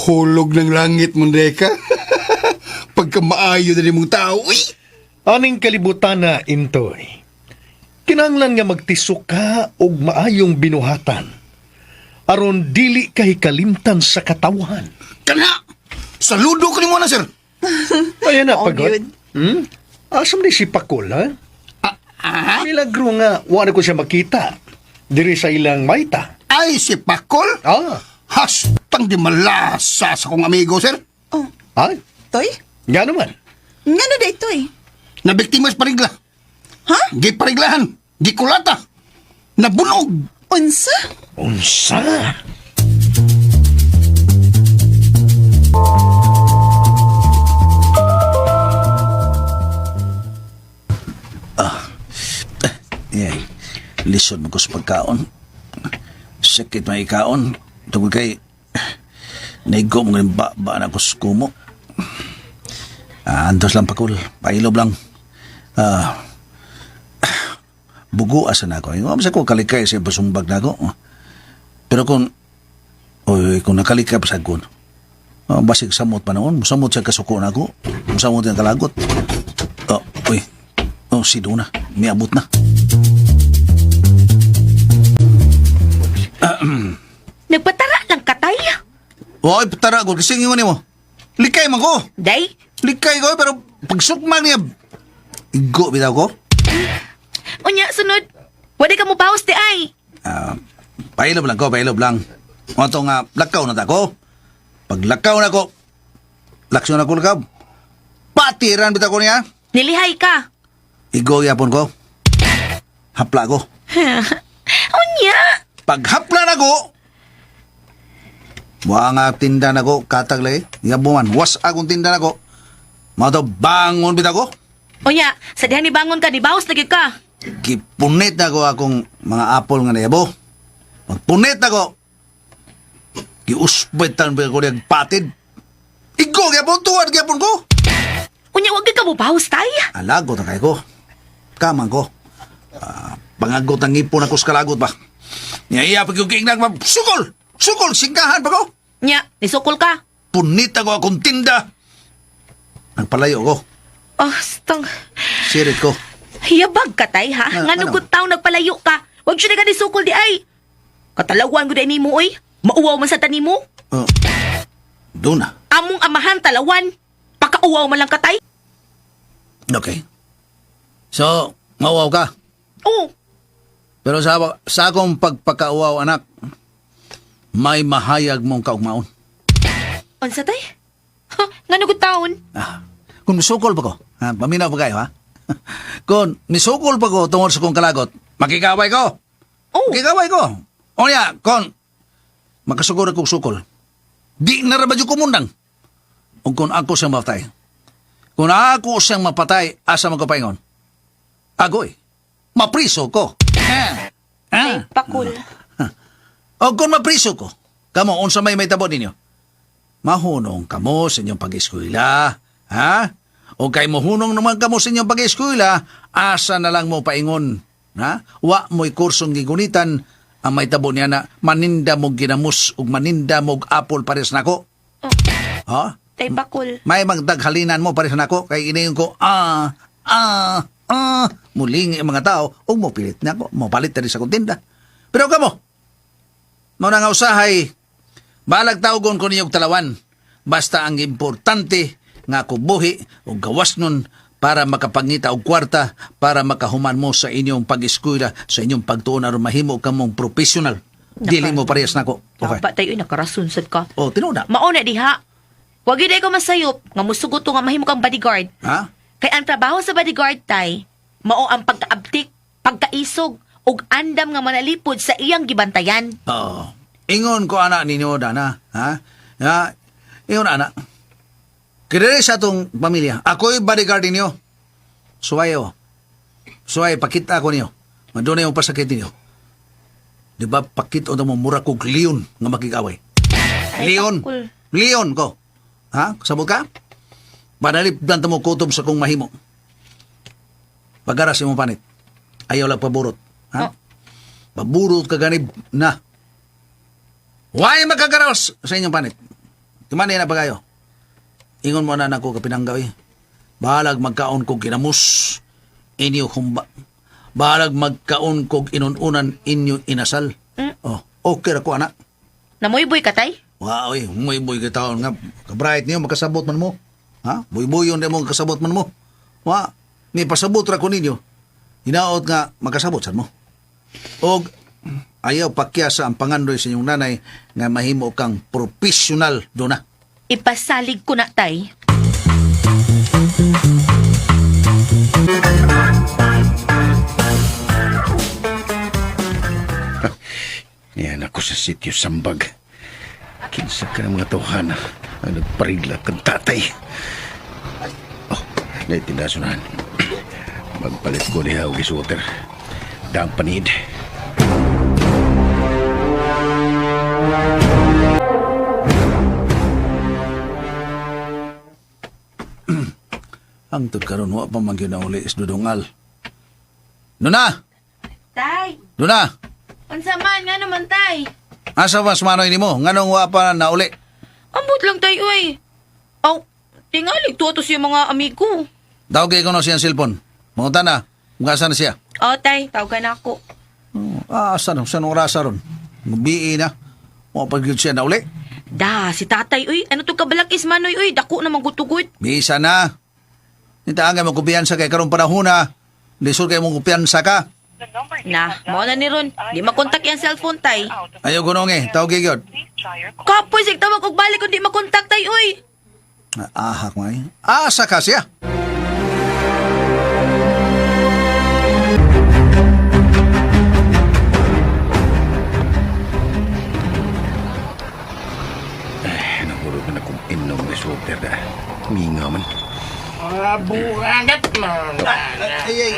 hulog ng langit mo, ka. Pagka maayo na mong tao, uy! Aning kalibutan na, Intoy. Kinanglan nga magtisok ka og maayong binuhatan. Aron dili kay kalimtan sa katawhan. Kana! Saludo ko nimo na, sir. Ayan na, Oo, pagod. yun. Hmm? Asam ni si Pakol, ha? Ah, Milagro nga, wala ko siya makita. Diri sa ilang maita. Ay, si Pakol? Ah, Hastang di malasa sa kong amigo, sir. Oh, ay, toy? nga naman. Nga na day, toy? Nabiktima sa parigla. Ha? Gipariglahan. Gikulata. Nabunog. Unsa? Unsa? Yeah. Lisod mo ko sa pagkaon. Sakit may ikaon. Tungkol kay naigo mo ngayon ba, ba na ko sa kumo. Ah, antos lang pakul. Pailob lang. Ah, bugo asa na ako. Ingon sa ko kalikay sa basumbag na ako. Pero kung oy, kung nakalikay pa sa kon. Oh, basig samot pa noon. Samot sa kasuko na ako. Samot ang kalagot. Oh, uy. Oh, si Duna. Miabot na. Nagpatara lang katay. Oy, tara ko kasi ingon nimo. Likay man ko. Day, Likay ko pero pagsukman niya igo bitaw ko. unya sunod. Wala ka mo bawas di ay. Ah, pailob lang ko, pailob lang. Ato nga lakaw na ta ko. Pag lakaw na ko, laksyon ako lakaw. Patiran bitaw ko niya. Nilihay ka. Igo gyapon ko. Hapla ko. Unya. Pag hapla na ko, wa nga tinda na ko, katag lagi. Yabuman, was akong tinda na ko. Mao to bangon bitaw ko. Unya, sa diha ni bangon ka, ni bawas lagi ka. Gipunit ako akong mga apple nga nayabo. Magpunit ako. Giusbet tan ba ko niyang patid. Igo gyapon tuwad gyapon ko. Unya, wag ka mo bawas tay. Alagot ang kay ko. Kamang ko. Ah, pangagot ang ngipon ako sa kalagot ba. Niya iya pag yung kiinag ma sukol. Sukol singkahan pa ko. Nya, nisukol ka. Punit ako akong tinda. Nagpalayo ko. Oh, stang. Sirit ko. Yabag ka tay ha. Na- Nga ano? nung taong nagpalayo ka. Wag siya na nisukol di ay. Katalawan ko di nimo oy. Mauwaw man sa tanimo. Oh. Doon na. Among amahan talawan. Pakauwaw man lang katay. Okay. So, mauwaw ka. Oh, Pero sa akong pagpakauaw, anak, may mahayag mong kaugmaon. unsa tay? Ha, nga nung taon. Ah, kung misukol pa ko, ha, paminaw pa kayo, ha? Kung misukol pa ko tungod sa kong kalagot, makikaway ko. Oh, Makikaway ko. O niya, kung makasugod akong sukol, di na ra ba ko mundang? O kung ako siyang mapatay. Kung ako siyang mapatay, asa magkapaingon? Agoy, mapriso ko. Ah. ay, pakul. O kung mapriso ko, kamo, unsa may may tabo ninyo? Mahunong kamo sa inyong pag-eskwela, ha? O kay mohunong naman kamo sa inyong pag-eskwela, asa na lang mo paingon, ha? Wa mo'y kursong gigunitan, ang may tabo niya na maninda mog ginamos ug maninda mog apple pares nako. Ha? Tay pakul. May magdaghalinan mo pares nako kay inayon ko ah ah. Ah, muling ang mga tao ug mopilit na ako, mopalit diri sa akong tinda. Pero kamo, mao na nga usahay, balag tawgon ko ninyong talawan. Basta ang importante nga ako buhi o gawas nun para makapangita og kwarta para makahuman mo sa inyong pag-eskwela, sa inyong pagtuon aron mahimo ka mong professional. Dili mo parehas nako. Okay. Dapat tayo, nakarason sad ka. Oh, tinuod na. Mauna diha. Wag gyud ko masayop nga musugot to nga mahimo kang bodyguard. Ha? Kay ang trabaho sa bodyguard tay, mao ang pagkaabtik, pagkaisog ug andam nga manalipod sa iyang gibantayan. Oo. Ingon ko ana ninyo dana, ha? Ha? Ingon ana. Kaya sa atong pamilya, ako'y bodyguard ninyo. Suwayo. Suway, pakita ko niyo. Maduna yung pasakit ninyo. Di ba pakita mo mura kog leon nga makigaway? Leon. Takol. Leon ko. Ha? Sabot ka? Panalipdan ta mo kutob sa kong mahimo. Pagaras imong panit. Ayaw lang paburot. Ha? Oh. Paburot ka ganib na. Why magkagaraos sa inyong panit? Tumani na pagayo. Ingon mo na nako kapinanggaw eh. Bahalag magkaon kog kinamos inyo humba. Bahalag magkaon kog inununan inyo inasal. Oh, okay ra ko anak. Namoyboy ka tay? Wa oy, muy-boy ka taon nga. Kabright niyo makasabot man mo. Ha? Buy-buyon di mo kasabot man mo. Wa, ni pasabot ra ko ninyo. Hinaot nga makasabot sad mo. Og ayaw pakya sa ang pangandoy sa inyong nanay nga mahimo kang professional do na. Ipasalig ko na tay. Yan ako sa sityo Sambag. Kinsa ka ng mga tawhana ang nagparigla kang tatay. Oh, naitindasonahan. Magpalit ko niya og isuoter. Daang panid. Hangtod karon wa pa man gyud na uli is dudungal. Nuna! Tay, Nuna! unsa man nga naman tay? Asa ba sumanoy nimo? Nganong wa pa na uli? Ambot lang tay oy. Aw, tingali tuwa to siya mga amigo. Tawag ko na siyang cellphone. Mangutan na. Kung asa na siya. Oh, tay, tawagan ako. Ah, asa na? Saan orasa ron? Gabi na. Wa pa gyud siya na uli. Da, si tatay uy, ano to kabalak is manoy uy, dako naman gutugod. Bisa na. Nitaangay mo kumpiyansa kay karong panahon na. Lisod kay mong kumpiyansa ka. Na, mao na ni ron. Di makontak yang cellphone tay. Ayaw gunong eh. Tawag gyud. Kapoy sig tawag og balik kung di makontak tay uy. Ahak mo ay. Asa ka siya? Ay, nahulog na akong inom ng isuoter na. Minga man. Mga buhagat man. Ay, ay.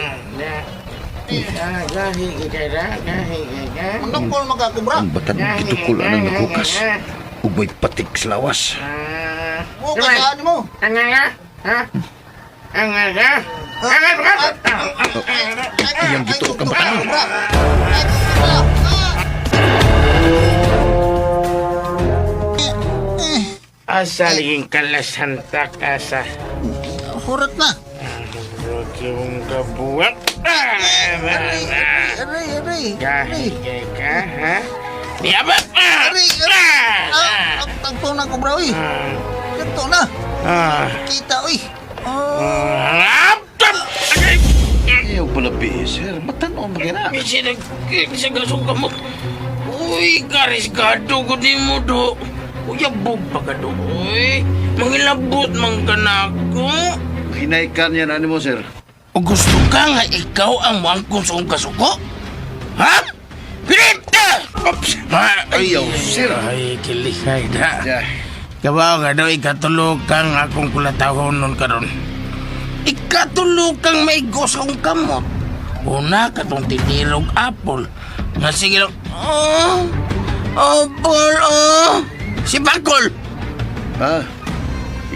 Manukol magkakubra. Ang batan gitukol anang naghukas. Ug may patik sa lawas. Mo kasaan mo? Ang nga? Ha? Ang nga? Ang nga? Iyang gituok ang batan. Asa laging kalasantak asa. Hurot na. Yung kabuwak. Aray, aray, aray. Gahi kay ka, ha? Di ba? Aray, aray. Ah, tagpo na ko, bro, uy. Ganto na. Ah. Kita, uy. Oh, Ayaw pala sir. Batan o magina. Bisa bisa gasong kamot. Uy, karisgado ko di mo do. Uy, abog pa ka do. Uy, mangilabot man ka na ako. Hinay ka niya na mo, sir. O gusto ka nga ikaw ang muangkong sa akong kasuko? Ha? Pinita! Oops! Ayaw, sir. Ay, kilikay na. Yeah. Kabaw ka daw, ikatulo kang akong kulatahon nun karon. Ikatulo kang maigo sa akong kamot. Una, katong titirog apple. Nga sige lang, oh, apple, oh. Si Pakol! Ha?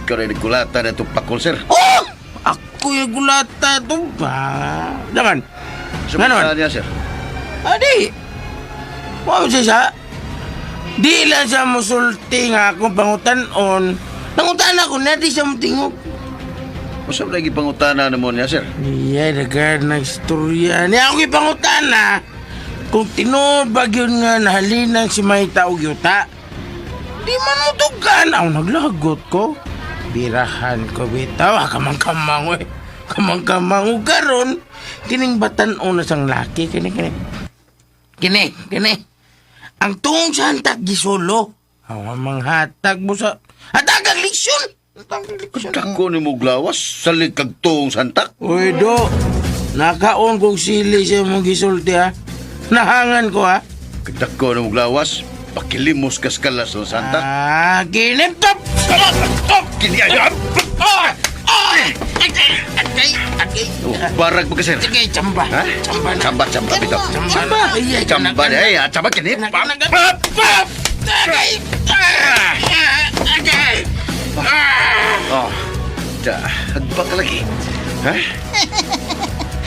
Ikaw rin nagkulata na itong pakol, sir. Oh! Ako yung gulata to ba? Daman, Sumusunod niya, sir. Adi! Wow siya siya. Di lang siya musulti nga akong pangutan-on. Nangutan ako na, di siya mutingog. Usa lagi pangutana namo niya, sir? Iya, dagan nagstorya. Niya ako ipangutana. Kung tinuod ba yun nga nahalinan si Maita og yuta, di man mo tugan. Ako naglagot ko. Birahan ko bitaw. Ah, kamang-kamang eh. Kamang-kamang o karon. Kining batan-o na sang laki. Kini, kini. Kini, kini. Ang tuong sa hantak gisolo. Aw, manghatag mo sa... Hatag ang leksyon! Hatag ang leksyon. Dako ni mo glawas, salig kag tuong santak. Uy, do. Nakaon kong sili sa mong gisulti, ha? Nahangan ko, ha? Dako ni mo glawas, pakilimos kas kalas ng santak. Ah, kinip top! Top! Kini ay Ah! Ah! Agay! Agay! Agay! Oh, barag ba ka, sir? Sige, tsamba. Ha? Tsamba na. Tsamba, tsamba bitaw. Tsamba. Ay, ay, Tsamba ay, ah, tsamba kini. Kanak, kanak, kanak. Pap! Agay! Ah! Agay! Ah! Oh. Da, hagbak lagi. Ha?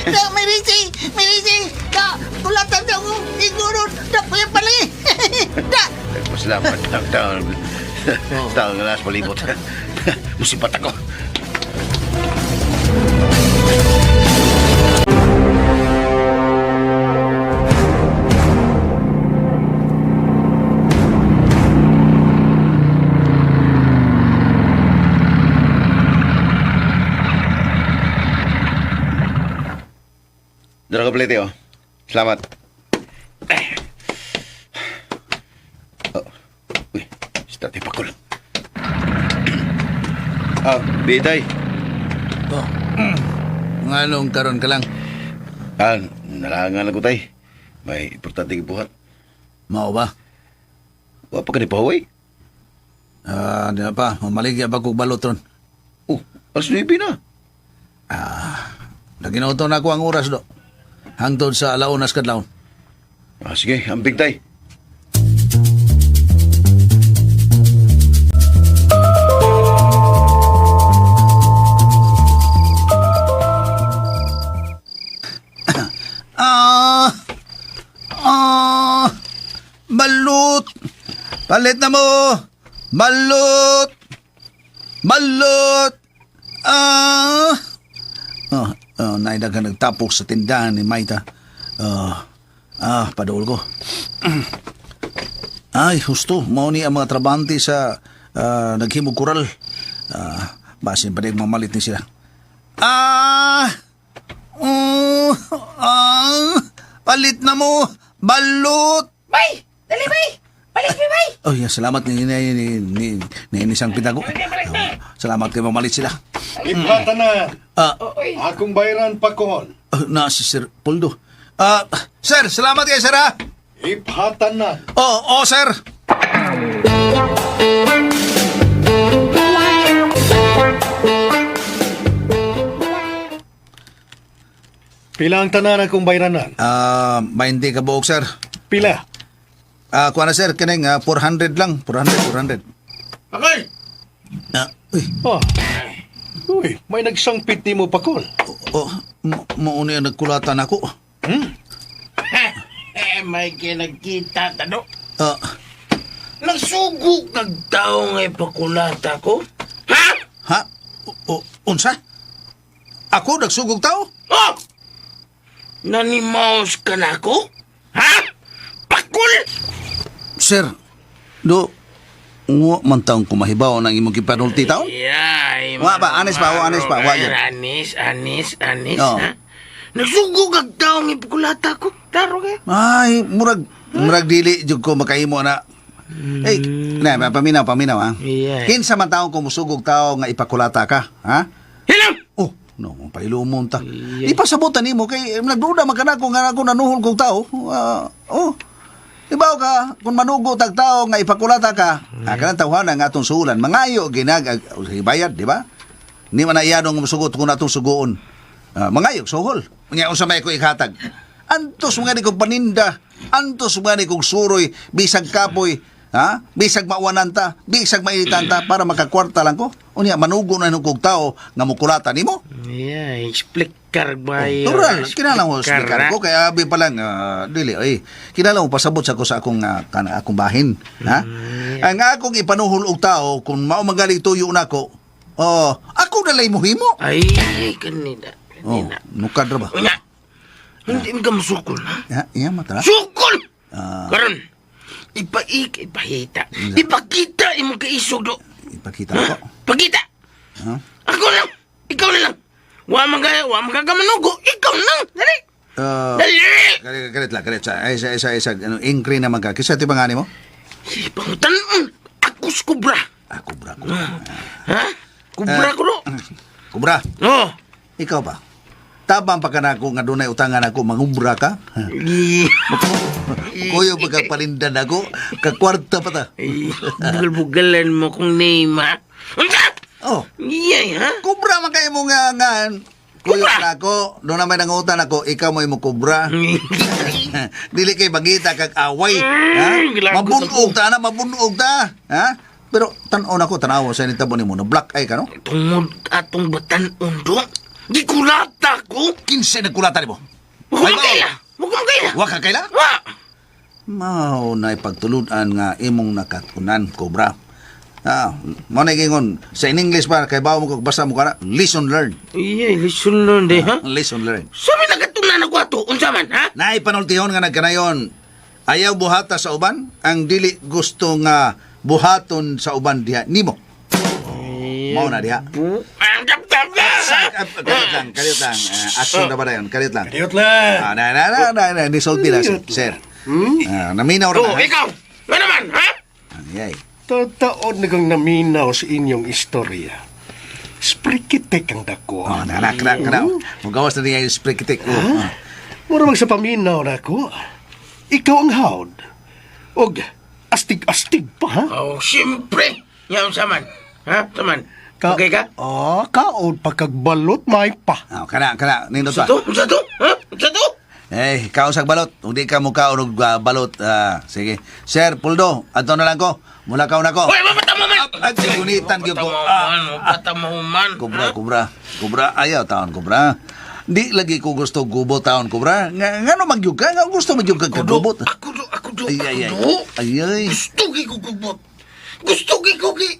Da, Mirisi! Mirisi! Da, kulatan sa akong igurot! Da, kuya pala eh! Da! Nagpasalamat ang taon. Taon nga nas palibot. Musibat ako. Dara ka plete, oh. Salamat. Oh. Uy, si Tatay Pakul. Ah, Bitay. Oh. Nganong karon ka lang? Ah, nalangan lang ko, tay. May importante buhat. Mao ba? Wa pa ka ni pahuway. Ah, di na pa. Mamaligya pa kog balot ron. Oh, alas 9 na. Naginauto na ako ang oras do. Hangtod sa alaunas kadlawon. Ah, sige, ambing tay. Ah! Ah! Balut! Palit na mo! Balut! Balut! Ah! Oh, oh, naidagan nagtapok sa tindahan ni Maita. Ah, ah, paduol ko. Ay, husto. Mao ni ang mga trabante sa naghimog kural. Ah, basin pa din mamalit ni sila. Ah! Oh, ah, palit na mo. Balot. Bay! Dali, bay! Balik, bay, bay! Oh, yeah, salamat ni ni ni ni, ni, ni isang pitago. Oh, salamat kay mamalit sila. Iplata na. Ah, Akong bayaran pa kohon. na si Sir Poldo. Ah, sir, salamat kay sir ah. Iphatan na. Oh, oh, sir. Pila ang tanan akong bayranan? Ah, 20 ka buok, sir. Pila. Ah, kuha na sir, kining 400 lang, 400, 400. Akay! Ah, uy, Oh. Uy, may nagsangpit ni mo pakol. oh, mo ni ang nagkulatan ako. Eh, may kinagkita, tano. Ah, Nagsugok nagtao nga ipakulata ko? Ha? ha? O, unsa? Ako nagsugog tao? Oh! Nanimaos ka na ako? Ha? Pakul! Sir, do ngo man taong kumahibaw ng imong gipanulti taon? Yeah, Wa ba? Anis pa, wa, anis pa, wa yun. Anis, anis, anis, Oo. ha? Nagsugog ang taong ipakulata ko. Klaro kayo. Ay, murag murag dili jud ko makahimo na. Ay, na paminaw paminaw ha. Yeah. Kinsa man taong kumusugog tao nga ipakulata ka, ha? Hilang! Oh, no, pailumon ta. Ipasabutan nimo kay nagduda man kana ko nga ako nanuhol kog tao. Ah, oh. Ibaw ka, kung manugo tag tao nga ipakulata ka, mm. kanang tawhana nga atong sulan, mangayo ginag bayad, di ba? Ni man na iyanong musugot kung atong sugoon. Ah, mangayo suhol. Unya unsa may ko ikhatag. Antos mga ni kong paninda, antos mga ni kong suroy, bisag kapoy, ha? Bisag mawanan ta, bisag mainitan ta para makakwarta lang ko. Unya manugo na nung kog tao nga mukulata nimo. Yeah, explicar ba yun? Tural, kinahanglan ko speaker ko kaya abi pa lang dili ay kinahanglan ko pasabot sa ko sa akong kana akong bahin, ha? Ang akong ipanuhol og tao kung mao magaling tuyo nako, Oh, ako na mo himo. Ay, kanina. Oh, Kanina. nukad ra ba? Unya, hindi ka masukol, ha? Ya, iya mata. Sukol! Karon, ipaik, ipahita. Ipakita imong kaisog do. Ipakita ko. Pakita! Ha? Ako lang! Ikaw na lang! Wa man ka, wa man ka kamanugo. Ikaw na lang! Dali! Dali! Kalit, kalit lang, kalit. Sa, isa, isa, isa, ano, ingri naman ka. Kisa ti ba nga mo? Pangutan-on! Ako sa kubra! Ah, kubra, kubra. Ha? Kubra ko do! Kubra, Oh! ikaw ba? Tabang pa ka na ako nga dunay utangan ako, mangubra ka? Kuyo ba ka palindan ako? Kakwarta pa ta. Ay, bugal-bugalan mo kong name, ha? Unsa? Oh, Iyay, ha? kubra man kayo mo nga nga. Kuyo Kubra! na ako, doon naman ang utan ako, ikaw mo imo kubra. Dili kay bagita kag away, ha? Gilagot Mabunog ta na, mabunog ta, ha? Pero tan-on ako, tanaw sa nitabo nimo na black eye ka no? Tungod atong batan-on do. Gikulata ko. Kinsa nagkulata nimo? Huwag mo kaila. Huwag mo kaila. Wa ka kaila? Wa. Mao na pagtulunan nga imong nakatunan, Cobra. Ah, mo na gingon sa in English pa kay bawo mo kog basa mo kana, lesson learned. Iyay, listen lang di, ha? Lesson learned. Sabi nagatunan ako ato. Unsa man, ha? Naay panultihon nga nagkanayon. Ayaw buhata sa uban ang dili gusto nga buhaton sa uban diha nimo. Mao na diha. Ang tap tap Ah, kalit lang, kalit lang. Ah, action na ba na yun? Kalit lang. Kadiyot lang. Ah, na na na na, na nisulti na sir. Sir. Ah, naminaw ra Oh, na. ha? ikaw. Nga naman, ha? Ay, ay. Tataon na kang naminaw sa inyong istorya. Sprikitek ang dako. Oh, na na na na. Mugawas na niya yung sprikitik. Oh. ah. Mura mag sa paminaw na ako. Ikaw ang hawd. Og astig-astig pa, ha? Oh, siyempre. Yan, unsa man. Ha? Unsa man? Okay ka? Ah, kaod pagkagbalot may pa. Ah, kana kana nindot Unsa pa. to? Unsa to? Ha? Unsa to? Eh, kaon sa balot. Hindi ka mukha og balot. Ah, sige. Sir Puldo, adto na lang ko. Mula kaon ako. Hoy, mapata mo man. Ay, gunitan gyud ko. Mapata mo man, mapata mo man. Kubra, kubra. Kubra, ayaw taon kubra. Di lagi ko gusto gubo taon kubra. Nga ngano magyug ka? Nga gusto magyug ka kagubot. Ako do, ako do, Ay, ay, ay. ako do. Ay, ay. Gusto gi ko gubot. Gusto gi ko gi.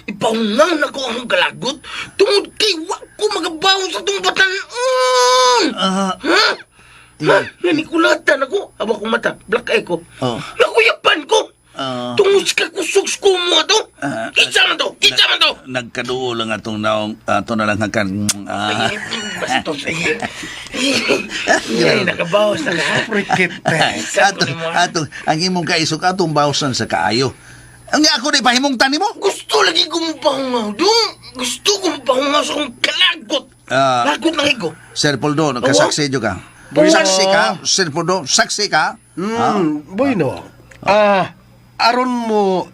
Ipaungaw na ko akong kalagot tungod kay wa ko magabaw sa tong batan-on. Ah, Ha? Ha? Nanikulatan ako. Awa ko mata. Black eye ko. Oh. Nakuyapan ko. Ah. Tungod sa kakusog sa kumo ato. Ah. Kinsa man to? Kinsa man to? Nagkaduo lang atong naong ato na lang hangkan. Ah. Ay, bastos. Ay, ay, nakabawas na ka. Sprikitek. Ato, ato, ang imong kaisog atong bawsan sa kaayo. Ang ako di pahimungtan nimo. Gusto lagi kong pahungaw, dong. Gusto kong pahungaw sa akong kalagot. Ah. Lagot ng igo. Sir Poldo, nagkasaksi jud ka. Saksi ka, Sir Poldo, saksi ka. Bueno. Ah, aron mo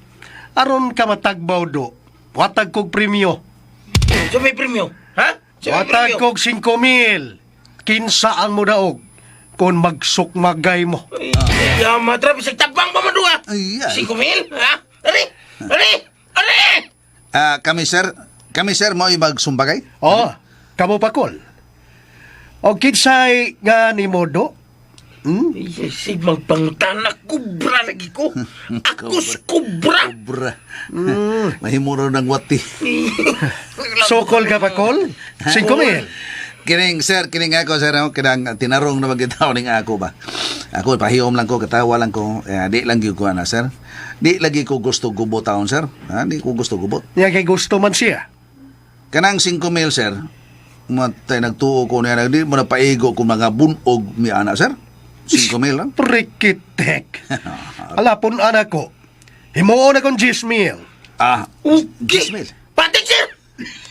aron ka matagbaw do. Watag kog premyo. So may premyo, ha? So may Watag premyo. kog 5,000. Kinsa ang modaog kung magsukmagay mo. Ay, yama, trapi, sa tabang pa man doon, ha? Ay, ay. 5,000, ha? Ari! Ari! Ari! Ah, kami sir mo magsumbagay? Oh, kamo pakol. O kinsay nga ni mo do? Ay, ay, magpangutana, kubra lagi ko. Ako sa kubra. Kubra. Mahimo raw ng wati. Sokol ka pakol? 5,000. Kining sir, kining ako sir, no? Kinang tinarong na magitaw ning ako ba. Ako pahiyom lang ko, katawa lang ko. Eh, di lang gyud ko ana sir. Di lagi ko gusto gubo taon sir. Ha, di ko gusto gubot. Nya kay gusto man siya. Kanang 5,000 sir. Matay nagtuo ko niya, di mo na paigo ko mga bunog mi ana sir. 5,000 lang. Prikitek. Alapon anak ko. Himuon akong 10,000. Ah, Okay. 10,000. Patik, sir!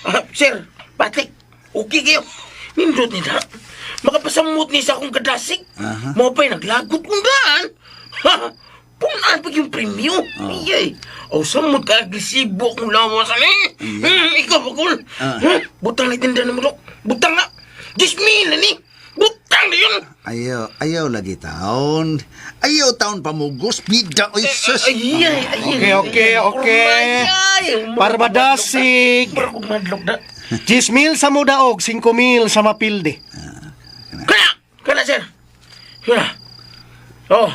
Ah, sir, patik. Okay kayo. Nindot nila. Makapasamot ni sa akong kadasig. Aha. Mo pa'y naglagot kong daan. Ha? Punaan pa yung premyo. Oh. Iyay. O samot ka agresibo akong lawas. Ano eh? Ikaw, bakul. Ah. Ha? Butang na itinda na mo, Dok. Butang na. 10,000 na ni. Butang na yun. Ayaw, ayaw lagi taon. Ayaw taon pamugos, bida, oy sus. Ay, ay, ay. Okay, okay, okay. Parmadasig. Para kong madlok na. 10,000 sa modaog, 5,000 sa mapildi. Kana! Kana, sir! Kana! Oh!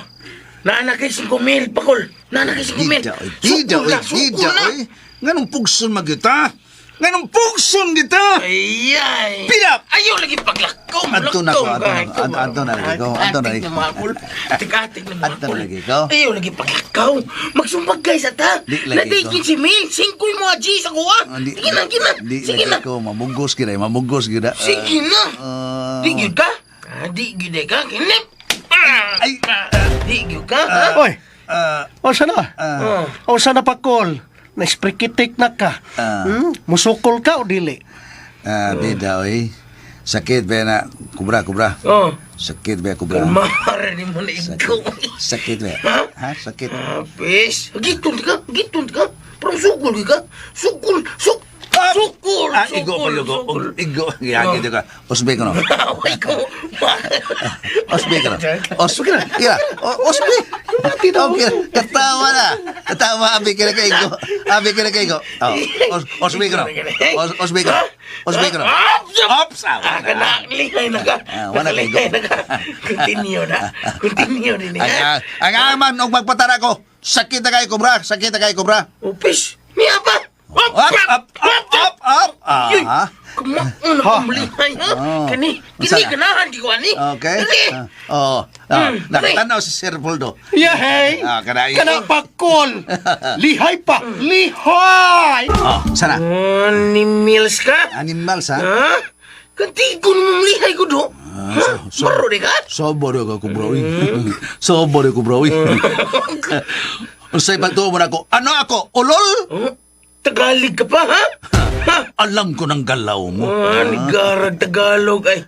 Naana kay 5,000, pakol! Naana kay 5,000! Bida, oy, bida, Sukol oy, na, sukol bida, na! oy. Nganong pugson magyuta? Nganong pugson kita? Ayay. Pila! Ayaw lagi paglakaw. Adto na ko, adto na ko, adto na lagi ko, adto na lagi ko. Atik-atik na mga Adto na kul. lagi ko. Ayaw lagi paglakaw. Magsumbag guys ata. Di lagi Naday ko. 15 mil. 5 mo aji sa kuha. Ah, di- Sige na, sige na. Di Sige lagi na. ko, mamugos gid ay, mamugos gid. Ah, Sige na. ah. Di gyud ka? Ah, di gyud eh ka. Kinip. Ay. Di gyud ka? Ha? Oy, Ah, o na? Oh. O sana pakol? Na-sprikitik na ka. Ah. Hmm? Musukol ka o dili? Ah, bida oy. Sakit ba na kubra kubra. Oh. Sakit ba kubra. Kalmara ni mo na ikaw. Sakit. Sakit ba? Ha? Ha? Sakit. Apis. Giton ka, giton ka. Parang sukol ka. Sukol, suk, sukol, Ah, igo pa sukol, igo. sukol. Igo. Giyagi ka. Osbe ko no. Away ko. Osbe ko no. Osbe na. Ira. Osbe. Okay. Katawa na. Katawa abi kira kay igo. Abi kira kay igo. Oh. Osbe ko no. Osbe ko no. Osbe ko no. Ops! Ops! Ah, kana, lihay na ka. Ah, wala kay igo. Lihay na ka. Continue na. Continue din Ang ha. ang aman og magpatara ko. Sakit na kay kubra. Sakit na kay kubra. Upis. Niya pa. Up, up, up, up, up. Yuy! Ah. Kumaon na kong lihay, ha? Oh. Kani, Unsa kini na? ganahan di ko ani. Okay. Kani. Ah, Oo. Ah, Mm, nakatanaw si Sir Poldo. Yehey! Ah, kana- Kana pakol! Lihay pa! Lihay! Oh, sana. Oh, ni Mills ka? Animals ha? Ha? Kantigon mo lihay ko do. Ha? Baro di ka? Sobo rin ako, bro. Sobo rin ako, bro. Unsay pagtuo mo na ako? Ano ako? Ulol? Oh, Tagalog ka pa, ha? Ha? Alam ko ng galaw mo. Ah, nigarag Tagalog ay.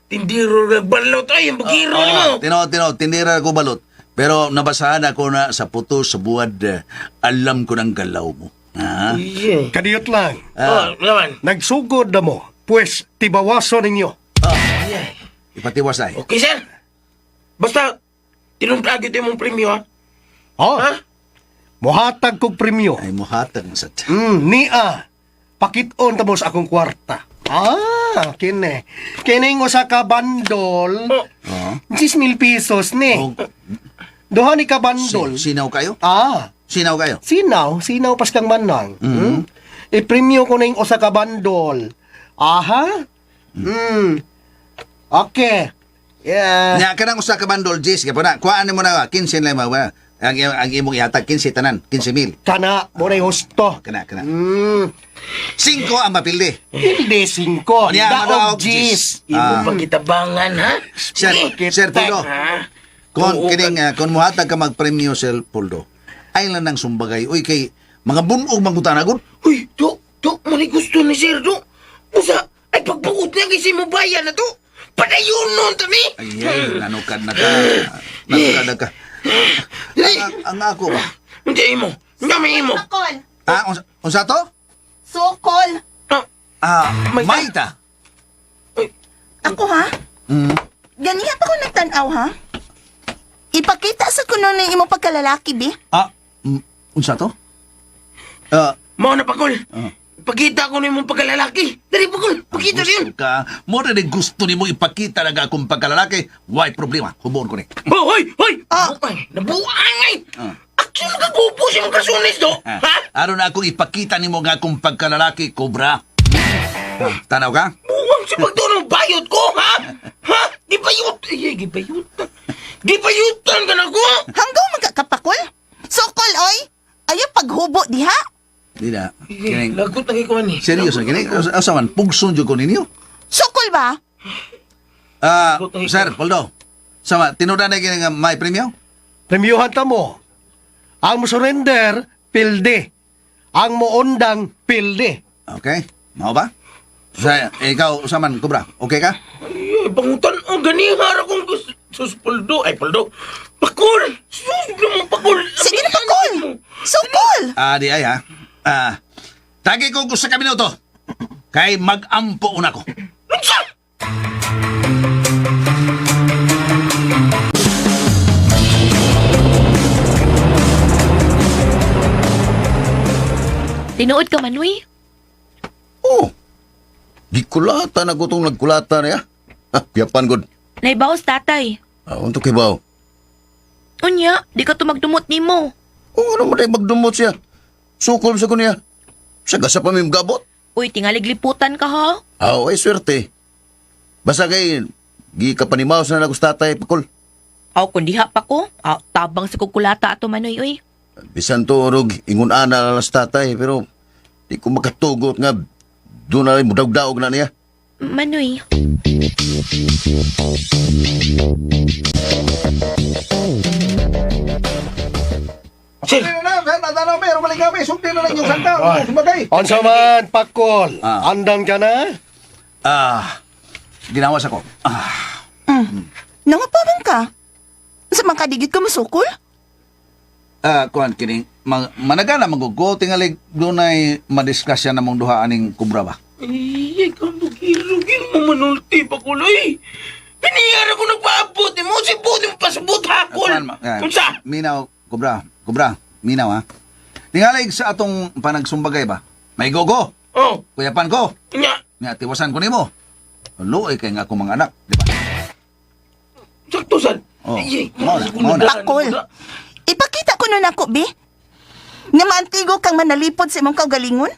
Tindiro na balot ay, ang bagiro mo. Tino, tino, tindira ko balot. Pero nabasahan ako na sa puto, sa buwad, eh, alam ko ng galaw mo. Ha? Yeah. Kadiyot lang. Oh, naman. Nagsugod na mo. Pwes, tibawaso ninyo. Ipatiwas ay. Okay, sir. Basta, tinuntrag ito yung premyo, ha? Oh, Ha? muhatag kog premyo. Ay, muhatag na sa Nia. Pakit-on ta mo sa akong kwarta. Ah, kini. Kining usa ka bandol. Oh. 10,000 pesos ni. Oh, Duha ni ka bandol. Sinaw kayo? Ah, Sinaw kayo? sinaw, sinaw pas kang manang. Mm. I-premyo ko ning usa ka bandol. Aha. Mm. Okay. Yeah. Nya kanang usa ka bandol Jis, kaya po na. Kuhaan mo na 15 lang mo. Ang imong ihatag 15 tanan, 15,000. Kana mo na husto. Kana kana. 5 ang mapildi. Hindi singko. Niya, Daog madaog, gis. gis. Imo pagkitabangan, ha? Sir, Sir Puldo. Ha? Kung Oo, kining kung muhatag ka magpremyo Sir Puldo. Ay lang nang sumbagay. Uy kay mga bunog mangutan agud. Uy, do, do, muna gusto ni sir, do. Usa, ay pagbuot niya kasi mo bayan na to. Padayon nun, tani. Ay ay nanukad na ka. Nanukad na ka. Ang ako ba? Hindi imo. Hindi may imo. Sukol! Ah, unsa to? Sukol! Ah, Ah, Maita. Maita. Ako ha? Ganiya pa ko nagtanaw ha? Ipakita sa kuno ng imong pagkalalaki, bi. Ah, unsa to? Ah, mao na pakol. Pagkita ko na imong pagkalalaki. Dali pakol, pagkita gusto rin. ka. Mo rin gusto nimo ipakita na akong pagkalalaki. Why problema? Hubon ko ni. Oh, hoy, hoy. Nabuang, nabuang ay. Action ka gupo sa imong kasunis do. Ah, Ha? Aron na akong ipakita nimo nga akong pagkalalaki, kobra. Tanaw ka? Buwang sa pagtuon ng bayot ko, ha? Ha? Gibayot. Ay, gibayutan. Gibayutan ka na ko. Hanggaw magkakapakol? Sukol, oy! Ayaw paghubo diha! Di na. Kining, Lagot na kay kuan eh. seryoso, kining, asa man, pugson jud ko ninyo. Sukol ba? Ah, Sir, Poldo. Sama, tinudan na kini nga may premyo? Premyohan ta mo. Ang mo surrender, pilde. Ang moundang, pilde. Okay. Mao ba? Sa, ikaw, usaman, Kobra, okay ka? Ay, bangutan. Oh, ganihara kong gusto. Sus, Poldo. Ay, Poldo. Pakol! Sus, naman pakol. Sige na, pakol! Sukol! Ah, di ay ha. Ah, tagi ko gusto ka minuto. Kay mag-ampo una ko. Unsa? Tinuod ka man, uy. Oh. Gikulata na ko tong nagkulata niya. Ah, piyapan gud. Naibawas tatay. Ah, unto kay baw. Unya, di ka tumagdumot nimo. Oh, ano man day magdumot siya. Sukol sa ko niya. Sa gasa pa mi gabot. Uy, tingalig liputan ka ha. Aw, ay swerte. Basta kay gikapanimaw sa na sa tatay Pakol. Aw, kung diha pa ko, aw, tabang sa kukulata ato Manoy, uy. Bisan to rog ingon ana lang sa tatay pero di ko makatugot nga doon na rin mudagdaog na niya. Manoy. Sir, Unsa man, Pakol? Ah. Andam ka na? Ah, ginawas ako. Ah, Nangapaman ka? Sa mga kadigit ka masukol? Kuan kini, managana magugo tingali dunay madiskusya namong duha aning kubra ba. Ay, kamugirugin mo manulti pa kuloy. Piniyara ko nagpaabot mo, si buti mo pasabot hakol. Kuan, Unsa? Minaw, kubra, kubra, minaw ha. Tingali sa atong panagsumbagay ba. May gogo. Oh, Kuyapan ko. nya, Nga tiwasan ko nimo. Luoy kay nga akong mga anak, di ba? sakto sad. Oh, Ay, mao na, mao na. Pakol. Ipakita ko nun ako, bi. Nga maantigo kang manalipod sa imong kaugalingon?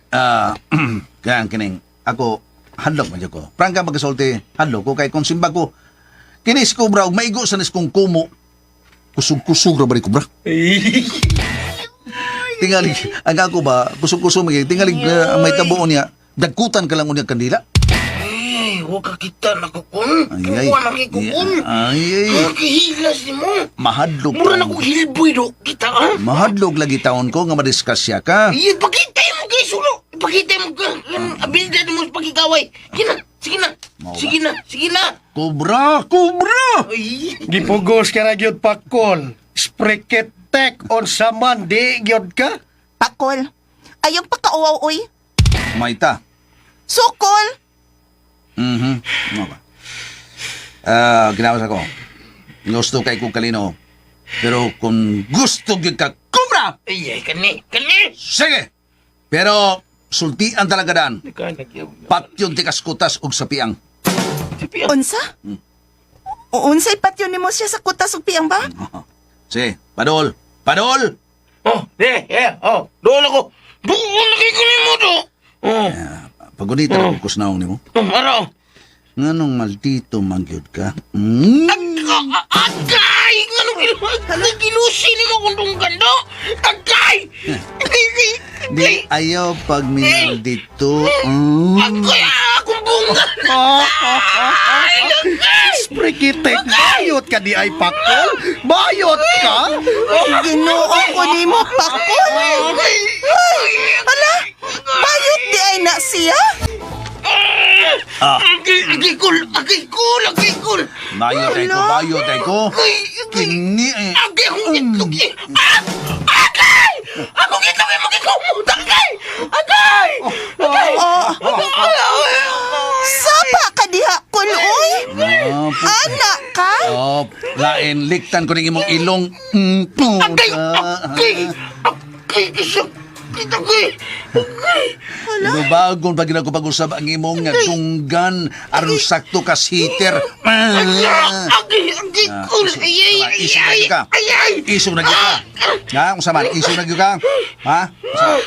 Ah, kaya kining ako hadlok man jud ko. Prangka magasulti, hadlok ko kay kung simbag ko kini si Cobra og maigo sa nis kong kumo. Kusog-kusog ra ba ni Cobra? Tingali, ang ako ba, kusog-kusog magig tingali ang may tabuon niya, dagkutan ka lang unya kandila. Ay, wa ka kita na kukun. Ay, ay. Wa na kay kukun. Ay, ay. Ang kahilas ni mo. Mahadlok. Mura na taon. kong hilboy do. Kita ah. Mahadlok lagi taon ko nga madiskusya ka. Ay, ipakita mo kay sulo. Ipakita mo ka. Ang abilidad mo sa pagkikaway. Sige na, sige na. Mao ba? Sige na, sige na. Cobra, Cobra! Ay, Gipugos ka na gyud, Pakol. Spreketek unsa man di gyud ka? Pakol. Ayong pakauaw, oy. Maita. Sukol. Mhm. Ano ba? Ah, ginawas ako. Gusto kay kong kalino. Pero kung gusto gyud ka, Cobra! ay, ay, kani, kani. Sige! Pero sultian talaga daan. Patyon ti kaskutas og sapiang. Unsa? Unsay patyon nimo siya sa kutas ug piyang ba? Sige, padol. Padol! Oh, eh, eh, oh. Doon ako. Doon na kay kunin mo do. Oh, Pagunita na kong kusnaong nimo. oh, ano? Nganong maldito mangyud ka? Mm? Agay! Anong gilusi ni mo kung tunggan do? Agay! Agay! Di ayaw pag minaldito. Mm. Agay! Akong bunga! Ay, agay! Spreketek, bayot ka di ay, Pakol? Bayot ka? Ginoo ko nimo, Pakol. Ay, hala. Bayot di ay na siya. Agay! Agay kul! Agay kul! Agay kul! Bayot ay ko, bayot ay ko. Agay! Agay! Kini eh. Agay! Akong itlog eh! Ah! Agay! Akong itlog eh! Magikumot! Agay! Agay! Agay! Oh, Agay! sapa ka diha, kol, oy. Ah, Ana ka? Oh, lain liktan ko ning imong ilong. Mm, Agay! puta. Agay! Agay! Sakit agay! Agay! Lubagon pag ginagupag-usab ang imong dunggan aron sakto ka sitter. Agay! Agay! Kul! Ay! Ay! Ay! Isog na gyud ka. Ay! Ay! Isog na gyud ka. Ha, unsa man? Isog na gyud ka. Ha? Unsa man?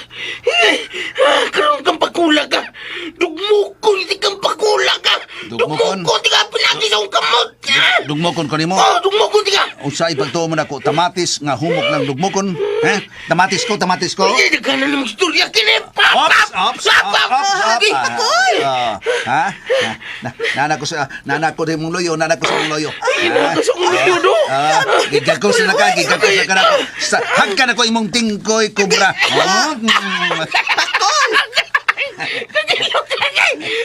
Karoon kang pakula ka! Dugmukon! Hindi kang pakula ka! Dugmukon? Dugmukon! Di ka pinagi sa akong kamot! Dugmokon ko nimo. Oh, dugmukon di ka! Unsa ipagtuo mo nako tamatis nga humok ng dugmokon? Ha? Tamatis ko, tamatis ko. Hindi ka na namang istorya kini! Pap! Ops, ops, Pap! ops, ops, ops. Agay! Ah, ha? Nana ko sa nana ko rin mong loyo, nana ko sa mong loyo. Ay, nana ko sa mong loyo, do. Ah, gigagos na ka, gigagos na ka na. Sa hagkan ako imong tingkoy, kubra. Ah, Pakol. Kagilo ka!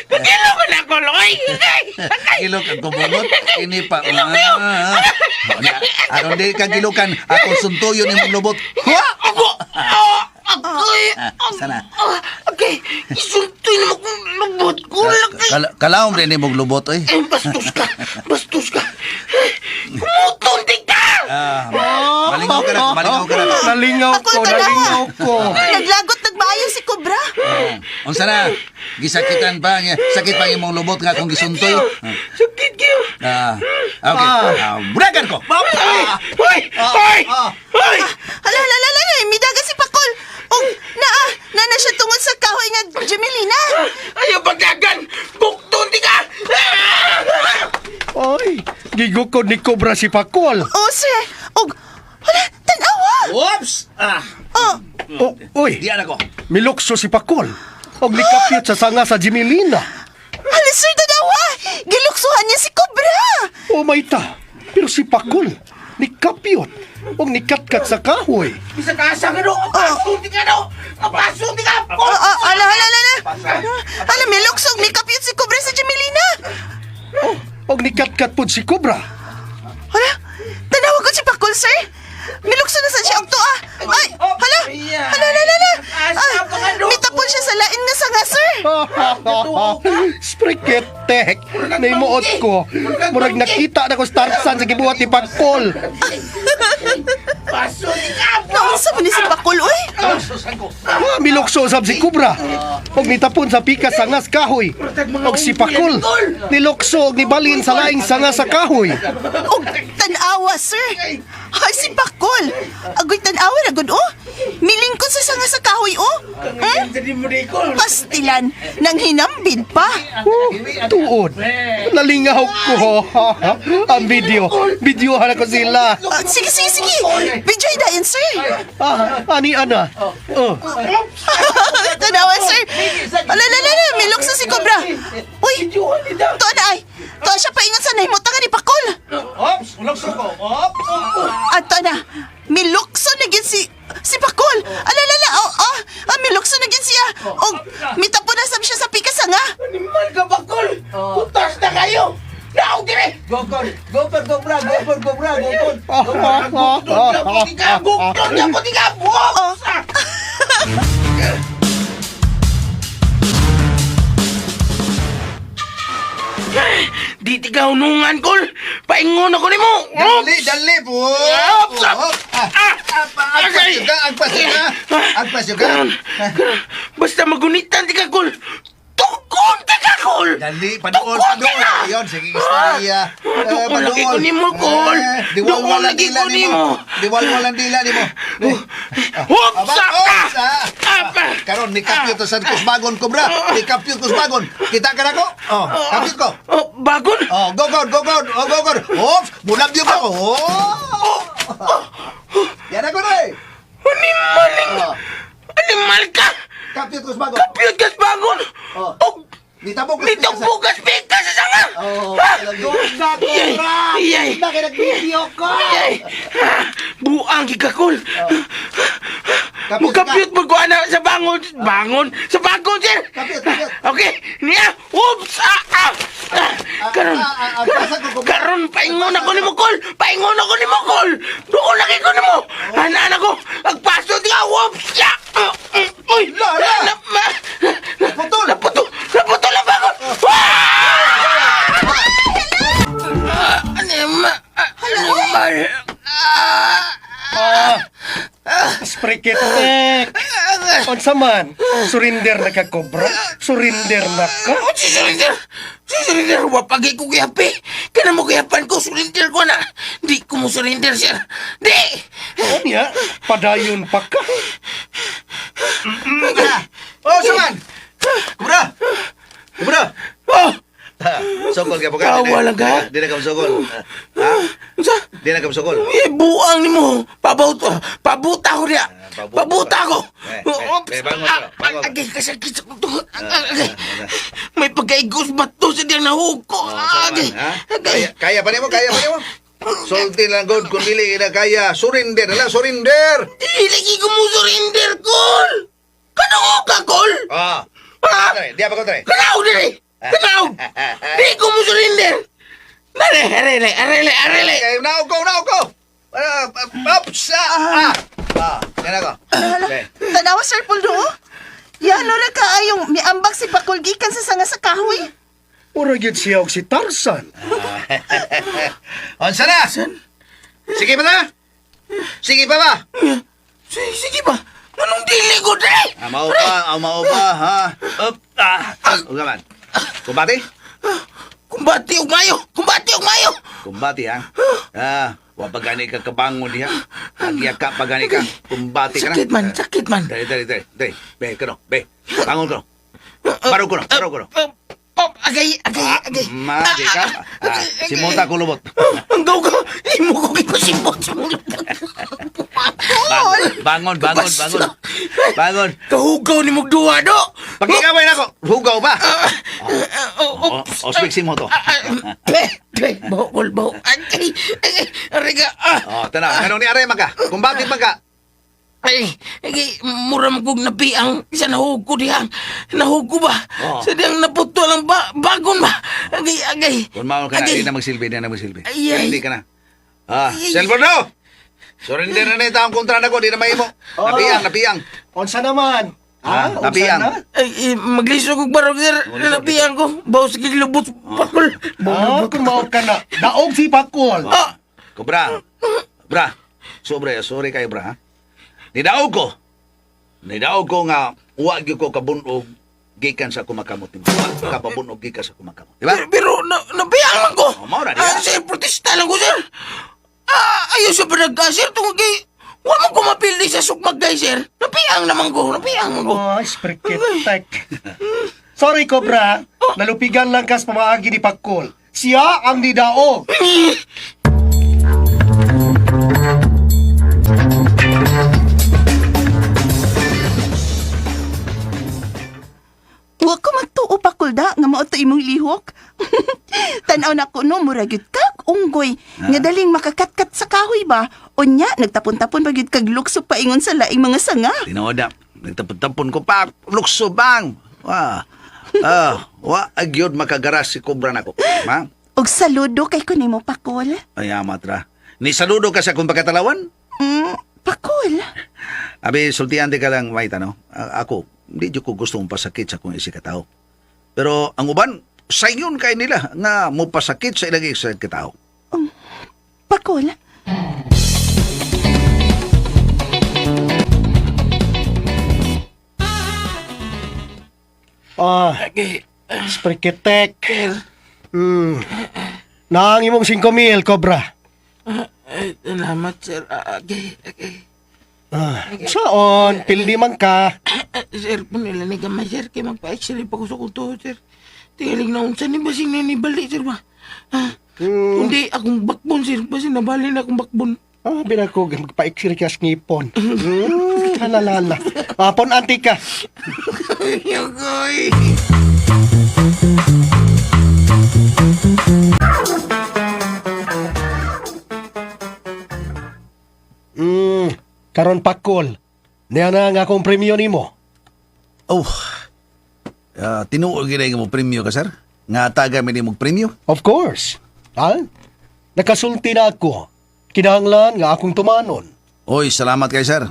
Kagilo ka na ko, Loy! Agay! Agay! Gilok ang kumungot, ini pa. Gilok kayo. Ah, Aron di ka gilukan, ako suntuyon imong lubot. Hua! Ako! Ah! Agay! Ah, sana. Ah, Agay! Isuntoy na mo kong lubot ko! Lagay! Kalaom rin imong lubot, oy. Eh, bastos ka! Bastos ka! Kumuton di ka! Ah, malingaw ka na, malingaw ka na. Nalingaw ko, Pakol ka na. nalingaw ko. Naglagot nagmaayo si Cobra. Unsa na? Gisakitan pa, sakit pa imong lubot nga akong gisuntoy. Sakit kayo! Ah, okay. Ah, buragan ko. Ay! Ay! Ay! Ay! Hala, hala, hala, hala, midaga si Pakol. Oh, Naa, na na siya tungod sa kahoy nga Jamelina. Ayaw pagdagan! Bukton di ka! Ay, gigukod ni Cobra si Pakol. Oh, sir. Og, hala, tanawa. Oops! Ah, Oh, Oh, uy, diyan ako. milukso si Pakol. Og nikapyot sa sanga sa Jimilina. hala, sir, tanawa. Giluksuhan niya si Cobra. Oh, may ta. Pero si Pakol, nikapyot. Og nikatkat sa kahoy. Bisa ka asa ka do! Apaso di ka do! Apaso di ka! Oh, oh, hala, hala, hala, hala. Hala, miluksog, mikapyot si Cobra sa Jamelina. Oh, og nikatkat pod si Cobra. Hala, tanawa ko si Pakol, sir. Milukso na sa siya og tuwa. Ay, hala, hala, hala, hala. Ah, mitapon siya sa lain nga sanga, sir. Spreketek. Naimuot ko. Murag nakita na ko Tarzan sa gibuhat ni Pakol. Paso di ka! Naunsa man ni si Pakol, uy. Ah, milukso sab si Cobra. Og nitapon sa pikas sangas kahoy. Og si Pakol, nilukso og nibalin sa laing sanga sa kahoy. Og tanawa, sir. Ay, si Pakol. Agoy tanawa na gud, oh. Milingkod sa sanga sa kahoy, oh. Hmm? Pastilan, nang hinambid pa. Oh, tuod. Nalingaw ko. Ang video. Videohan ako sila. Ah, sige, sige, sige. Video dayon, sir. Ah, ani ana. Oh, Tanawa, sir. Ala, ala, ala, milukso si Cobra. Uy, tuwa na ay. Tuwa siya paingon sa nahimutangan ni Pakol. Oops! Ulokso ko. Oops! At tuwa na, milukso na gid si Pakol. Ala, ala, ala, oh, oh, ah, milukso na gid siya. Og mitapo na sab siya sa pikas nga. Animal ka bakol! Putas na kayo! Naog dire! Gokon! Gokon, Cobra! Gokon, Cobra! Gokon! Bukton na po di ka! Bukton na po di ka! Oh. Di tigaw nungan, kol! Paingon ako nimo! Dali, dali po. Oops! Oh, ah, Ah! Agpasyo ka, agpasyo ka. Agpasyo ka. Karon, karon, basta magunitan di ka, kol! Tukon di ka, kol! Dali, paduol, Tukon di paduol. ka! Ayun, sige, istorya. Ah, Doon lagi ko nimo, kol! Diwal Doon lagi dila ko nimo! Diwal ang dila nimo. Eh, Oops! Aba, Ah! oops, ah. Apa! Karon ni kapyot sa kusbagon ko, bra. Ni kapyot kusbagon. Kita ka na ko? Oh, kapyot ko. Oh, bagon! Oh, go go go go. Oh, go go. Oops, mulabyo ko. Oh. Yan ako na eh. Animal! Oh, Animal ka! kapyot kusbagon. Kapiyot kas bagon! Oh. Og Nitabok nitong bukas pika sa sanga! Oh, Ah! go Iyay! Iyay! nag-video ko. Iyay! Ah, Buang gikakol! Kapyot Mukapyot mo ko ana sa bangon! Bangon! Sa bangon, sir! Kapyot, kapyot. Okay! Niya! Oops! Ah! Ah! Ah! Karon! ah, ah, ah, Karon! basa ko, Karon! Paingon ako ni Mukol! Paingon ako ni Mukol! Doon lagi ko ni mo! Hanaan ako! Agpaso di ka! Oops! Ya! Ah, mm, Uy! La, la. Na, ma, Naputol. Naputol! Naputol ang bangon! Ah! Anima! Animal! Ah. Spreketek. Unsa man? Surrender na ka, Cobra? Surrender na ka? Oh, si surrender! Si surrender! Wapagay ko kiyapi! Kana mo kiyapan ko, surrender ko na! Di ko mo surrender, sir! Di! Unya, padayon pa ka. Oh, saman. Kubra. Kubra. Oh! Sokol ka po ka. Tawa lang ka? Di na ka sokol. Ha? Unsa? Di na ka sokol. Eh, buang ni mo! Pabuta! Pabuta ko niya! Pabuta. Pabuta ko! Eh, eh, eh, bangon ka, bangon. Agay, kasakit sa kuto. Agay, may pagkaigos bato sa diyang nahug ko. Oh, saman, Agay, ha? agay. Kaya, kaya pa nimo, kaya pa nimo. Sulti lang god kung dili na kaya. Surrender na lang, surrender. Di lagi ko mo surrender, Kol! Kanaw ka, Kol! Ah. Ah! Tre, di apa ko tre? Kanaw diri! Kanaw! Di ko mo surrender! Dali, arele, arele, arele! Okay, now go, now go. Ah, Oops! Ah! Ah! Ah, yan ako. Okay. Tanawa, Sir Puldo, oh. Yan, ra ka ayong miambak si Pakol gikan sa sanga sa kahoy. Ura gyud siya og si Tarzan. Unsa na? Sige pa na? Sige pa ba? Sige, sige ba? Anong dili ko, dre? Ah, mao pa, ah, mao pa, ha? Up, ah. Uga man. Kumbati? Kumbati og mayo! Kumbati og mayo! Kumbati, ha? Ah, wa pa gani ka kabangon diha. Nagyaka pa gani ka. Kumbati ka na. Sakit man, sakit man. Dali, dali, dali. Dali. Be, kano. Be. Bangon ko. Barog ko na, barog ko na. Oh, agay, agay, agay. Ma, di ka. Ah, simuta ko lubot. Ang gaw ka, imo ko gipasimbot sa mga Bangon, bangon, bangon, bangon. Bangon. Kahugaw ni mong duwa, do! Pagkikaway na ako. Hugaw ba? Oh, O, o, speak simo to. Pe, pe, bukol, bukol. Agay, agay, ariga, ah. Oh, tanaw. Anong ni Arema ka? Kumbati man ka. Ay, ay, mura man kong napiang sa nahug ko dihang. Nahug ko ba? Oo. Sa dihang naputo lang ba? Bagon ba? Agay, agay. Kung maon ka na, Agay. hindi na magsilbi, hindi na magsilbi. Ay, ay. Hindi ka na. Ah, Ay. Silverdo! Surrender na nito ang kontra na ko, di na mahimo. Napiyang, napiyang. Unsa naman? Ah, Ha? napiyang. Unsa na? Ay, eh, maglisod kong barog, sir. Maglisod, Napiang ko. Bawas lubot. Pakol. Ah, kung mao ka na. Daog si Pakol. Ah. Kobra. Bra. Sobre, sorry kayo, bra. Ha? Nidaog ko. Nidaog ko nga, wa gyud ko kabunog gikan sa kumakamot nimo. Wa kapabunog gikan sa kumakamot. Di ba? Pero, pero napiang man ko. Oh, mao na, di ba? Ah, sir, protesta lang ko, sir. Ah, ayaw sa panaga, sir. Tungkol kay... Wa man ko mapili sa sukmag, guys, sir. Napiang naman ko. Napiang man ko. Oh, sprikitek. Sorry, Cobra. Nalupigan lang kas pamaagi ni Pakol. Siya ang nidaog. Wa ko magtuo pa kulda nga mao to imong lihok. Tan-aw na ko no mura gyud kag unggoy nga daling makakatkat sa kahoy ba. Unya nagtapon-tapon pa gyud kag lukso paingon sa laing mga sanga. Tinuod na. Nagtapon-tapon ko pa. Lukso bang. Wa. Ah, wa agyod makagaras si Cobra nako. Ma? Og saludo kay ko nimo pakol. Ay, amatra. Ni saludo ka sa akong pagkatalawan? Pakol. Abi, sultian di ka lang, Maita, no? Ako, hindi ko gusto mong pasakit sa kung isi katao. Pero ang uban, sayon kay nila nga mo pasakit sa ilang isa katao. Pakol. Ah, Agay, sprikitek. sir. Naang imong 5,000, Cobra. Ay, salamat, sir. Ah, Agay, agay. Ah, saon, pildi man ka. Ah, sir, punila ni gamay, sir. Kaya magpa-x-ray pa ko sa kuto, sir. Tingaling na unsa ni basing na nibali, sir ba? Ah, Kundi akong backbone, sir. Basing nabali na akong backbone. Ah, binako, magpa-x-ray ka sa ngipon. Halalala. Ah, pon anti ka. Agoy! Karon Pakol. Niya na nga akong premyo nimo. Oh, tinuod gid mo premyo ka, sir? Nga taga mi mo premyo? Of course. Ha? Nakasulti na ako. Kinahanglan nga akong tumanon. Oy, salamat kay sir.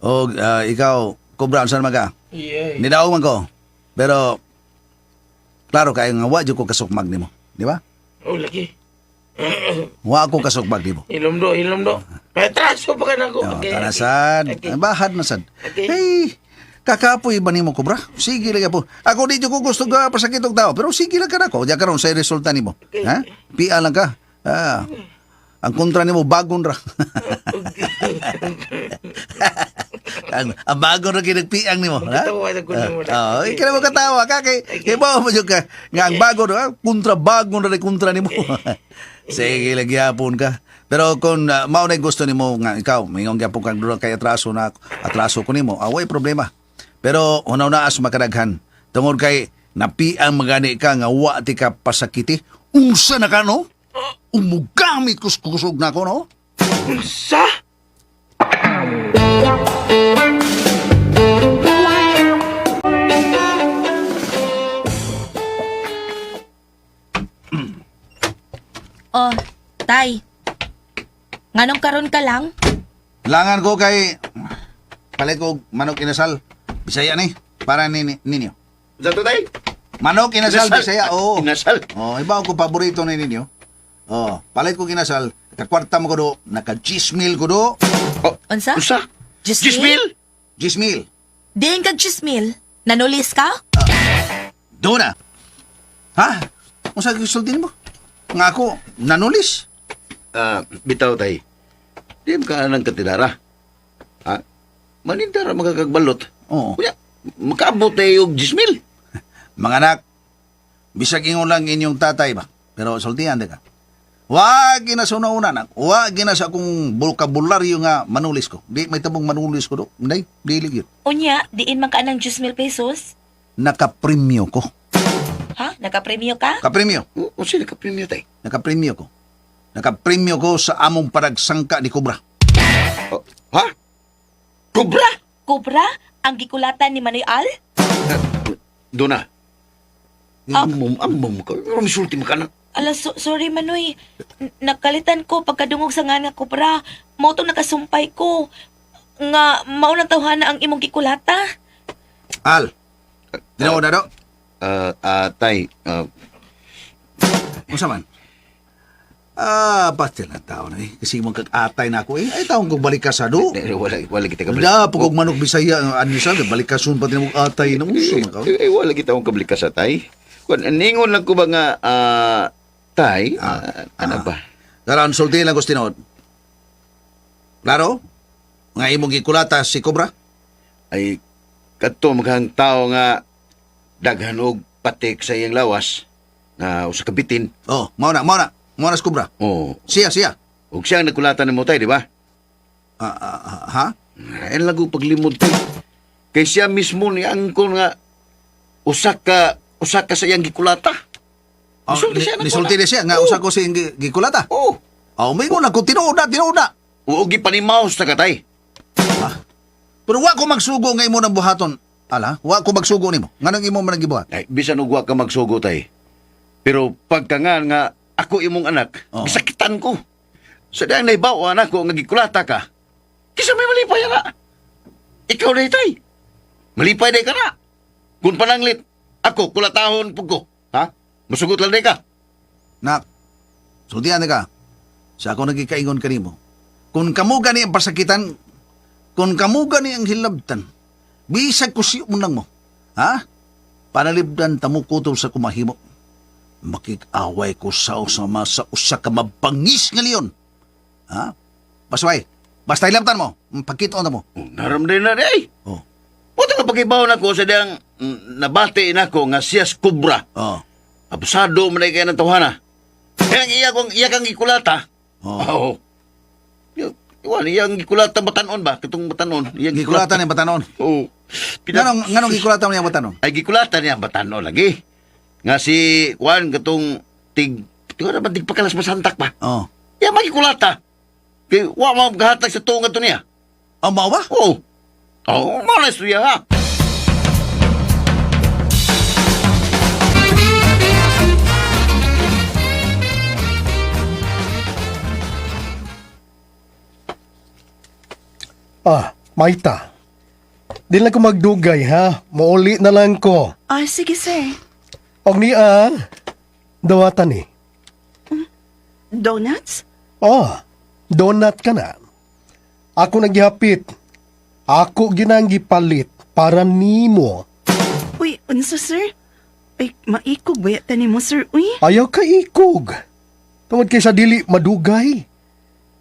O, ikaw, Cobra, unsa man ka? Yeah. Nidaog man ko. Pero, klaro kayo nga, wa jud ko kasukmag nimo. Di ba? Oh, lagi. Wa ko kasukmag nimo. Ilom do, ilom do. Petraso pa ka na ko. Oh, Okay, tara sad. Okay. Bahad na sad. Okay. Hey, kakapoy ba nimo Cobra? Sige lang po. Ako di jud ko gusto ga pasakit og tao, pero sige lang ka nako. Diya karon sa resulta nimo. Okay. Ha? Pia lang ka. Ah. Ang kontra nimo bagon ra. Ang bagon ra kinagpiang nimo, ha? Makatawa sa kuno mo na. Oo, oh, ikaw na makatawa ka kay kay bao mo jud ka nga ang bagon ra kontra bagon ra kontra nimo. Sige lang gyapon ka. Pero kung mao na gusto nimo nga ikaw, mingon gyapon kang dula kay atraso na atraso ko nimo, away problema. Pero unaw na as makadaghan. Tungod kay napiang magani ka nga wa ti ka pasakiti. Unsa na ka no? Umugamit kus kusog na ko no? Unsa? Oh, tay. Nganong karon ka lang? Langan ko kay palit ko manok inasal. Bisaya ni para ni ninyo. Unsa to tay? Manok inasal Inasal. Bisaya oo. Inasal. Oh, iba ko paborito ni ninyo. Oh, palit ko kinasal, kakwarta mo ko do, naka 10,000 ko do. Oh, Unsa? unsa? Jismil? 10,000? 10,000. Diin kag chismil? Nanulis ka? Do na. Ha? Unsa gisulti nimo? Nga ako nanulis. Ah, bitaw tay. Di ba ka nang katidara? Ha? Manindara magkakagbalot. Oo. Kuya, makaabot tayo og 10,000. Mga anak, bisag ingon lang inyong tatay ba? Pero sultihan ka. Wa gina sa una-una nak. Wa gina sa akong bokabularyo nga manulis ko. Di may tabong manulis ko do. Nday, dili gyud. Unya, diin man ka ng 10,000 pesos. Nakapremyo ko. Ha? Nakapremyo ka? Kapremyo. O sino ka premyo tay? Nakapremyo ko. Nakapremyo ko sa among panagsangka ni Cobra. Oh, ha? Kubra? Cobra? Ang gikulatan ni Manoy Al? Dona. Amom, amom ka. Pero misulti mo ka na. Ala, sorry Manoy. Nakalitan ko pagkadungog sa nga nga Cobra. Mao tong nakasumpay ko. Nga, maunang tawhana ang imong gikulata. Al. Dinaw na do. Tay, Unsa man? Ah, pastil na tao na eh. Kasi mong kag-atay na ako eh. Ay, taong kong balik ka sa do. eh, wala, wala kita kabalik. Da, pag og manok Bisaya, ano siya, balik ka sun pati na mong atay na uso man ka. Eh, wala kita akong kabalik ka sa tay. Kung ningon lang ko ba nga, tay, ano ba? Karon sulti lang ko sa tinuod. Klaro? Nga imong gikulata si Cobra? Ay, kadto maghang tao nga daghan og patik sa iyang lawas na usa ka bitin. Oh, mao na, mao na. Mao na si Cobra. Oh, Siya, siya. ug siya ang nagkulatan nimo tay, di ba? Ah, ah, ah, ha? Ay lago paglimod tay. Kay siya mismo ni angkon nga usa ka sa iyang gikulata. Oh, Nisulti siya na nisulti ni siya nga Oo. usa ko sa iyang gikulata. Oh, Oh, may na ko tinuod na, tinuod na. oo gipanimaos na ka tay. Pero wa ko magsugo nga imo nang buhaton. Ala, wa ko magsugo nimo. Nganong imo man ang gibuhat? Ay, bisan og wa ka magsugo tay. Pero pagka nga nga ako imong anak, Oo. gisakitan ko. Sa dayang naibaw anak ko nga gikulata ka. Kisa may malipay na. Ikaw na tay. Malipay day ka na. Kung pananglit, ako kulatahon pug ko. Ha? Musugot lang day ka. Nak, sultian na ka. Sa ako nagikaingon kanimo. Kung kamo gani ang pasakitan, kung kamo gani ang hilabtan, bisag kusi mo lang mo. Ha? Panalibdan tamo kutob sa kumahimo. Makikaway ko sa usama sa usa ka mabangis nga leon. Ha? Basway, basta hilabtan mo. Pagkita na mo. Oh, naramdaman na day. Oh. Puta nga pagibaw na ko sa dayang nabati na ko nga siya kubra. Oh. Abusado man kay ng tawhana. Kaya ang iya kong iya kang gikulata. Oh. Oo. Iwan, iyang gikulata batanon ba? Katong batanon. Iyang Gikulata ni batanon. Oo. Nganong nganong gikulata mo niya batanon? Ay gikulata niya batanon lagi. Nga si Juan katong tig tig na ba tig pakalas masantak pa. Oh. Iya magikulata. Kay wa mo gahatag sa tuong ato niya. Oh, mao ba? Oo. Oo, mao na istorya ha. Ah, Maita. Di lang ko magdugay ha. Mauli na lang ko. Ah, sige sir. Og niya, dawatan ni. Donuts? Oh, donut ka na. Ako naghihapit. Ako ginang gipalit para nimo. Uy, unsa sir? Ay, maikog ba yata nimo sir? Uy, Ayaw ka ikog. Tungod kay sa dili madugay.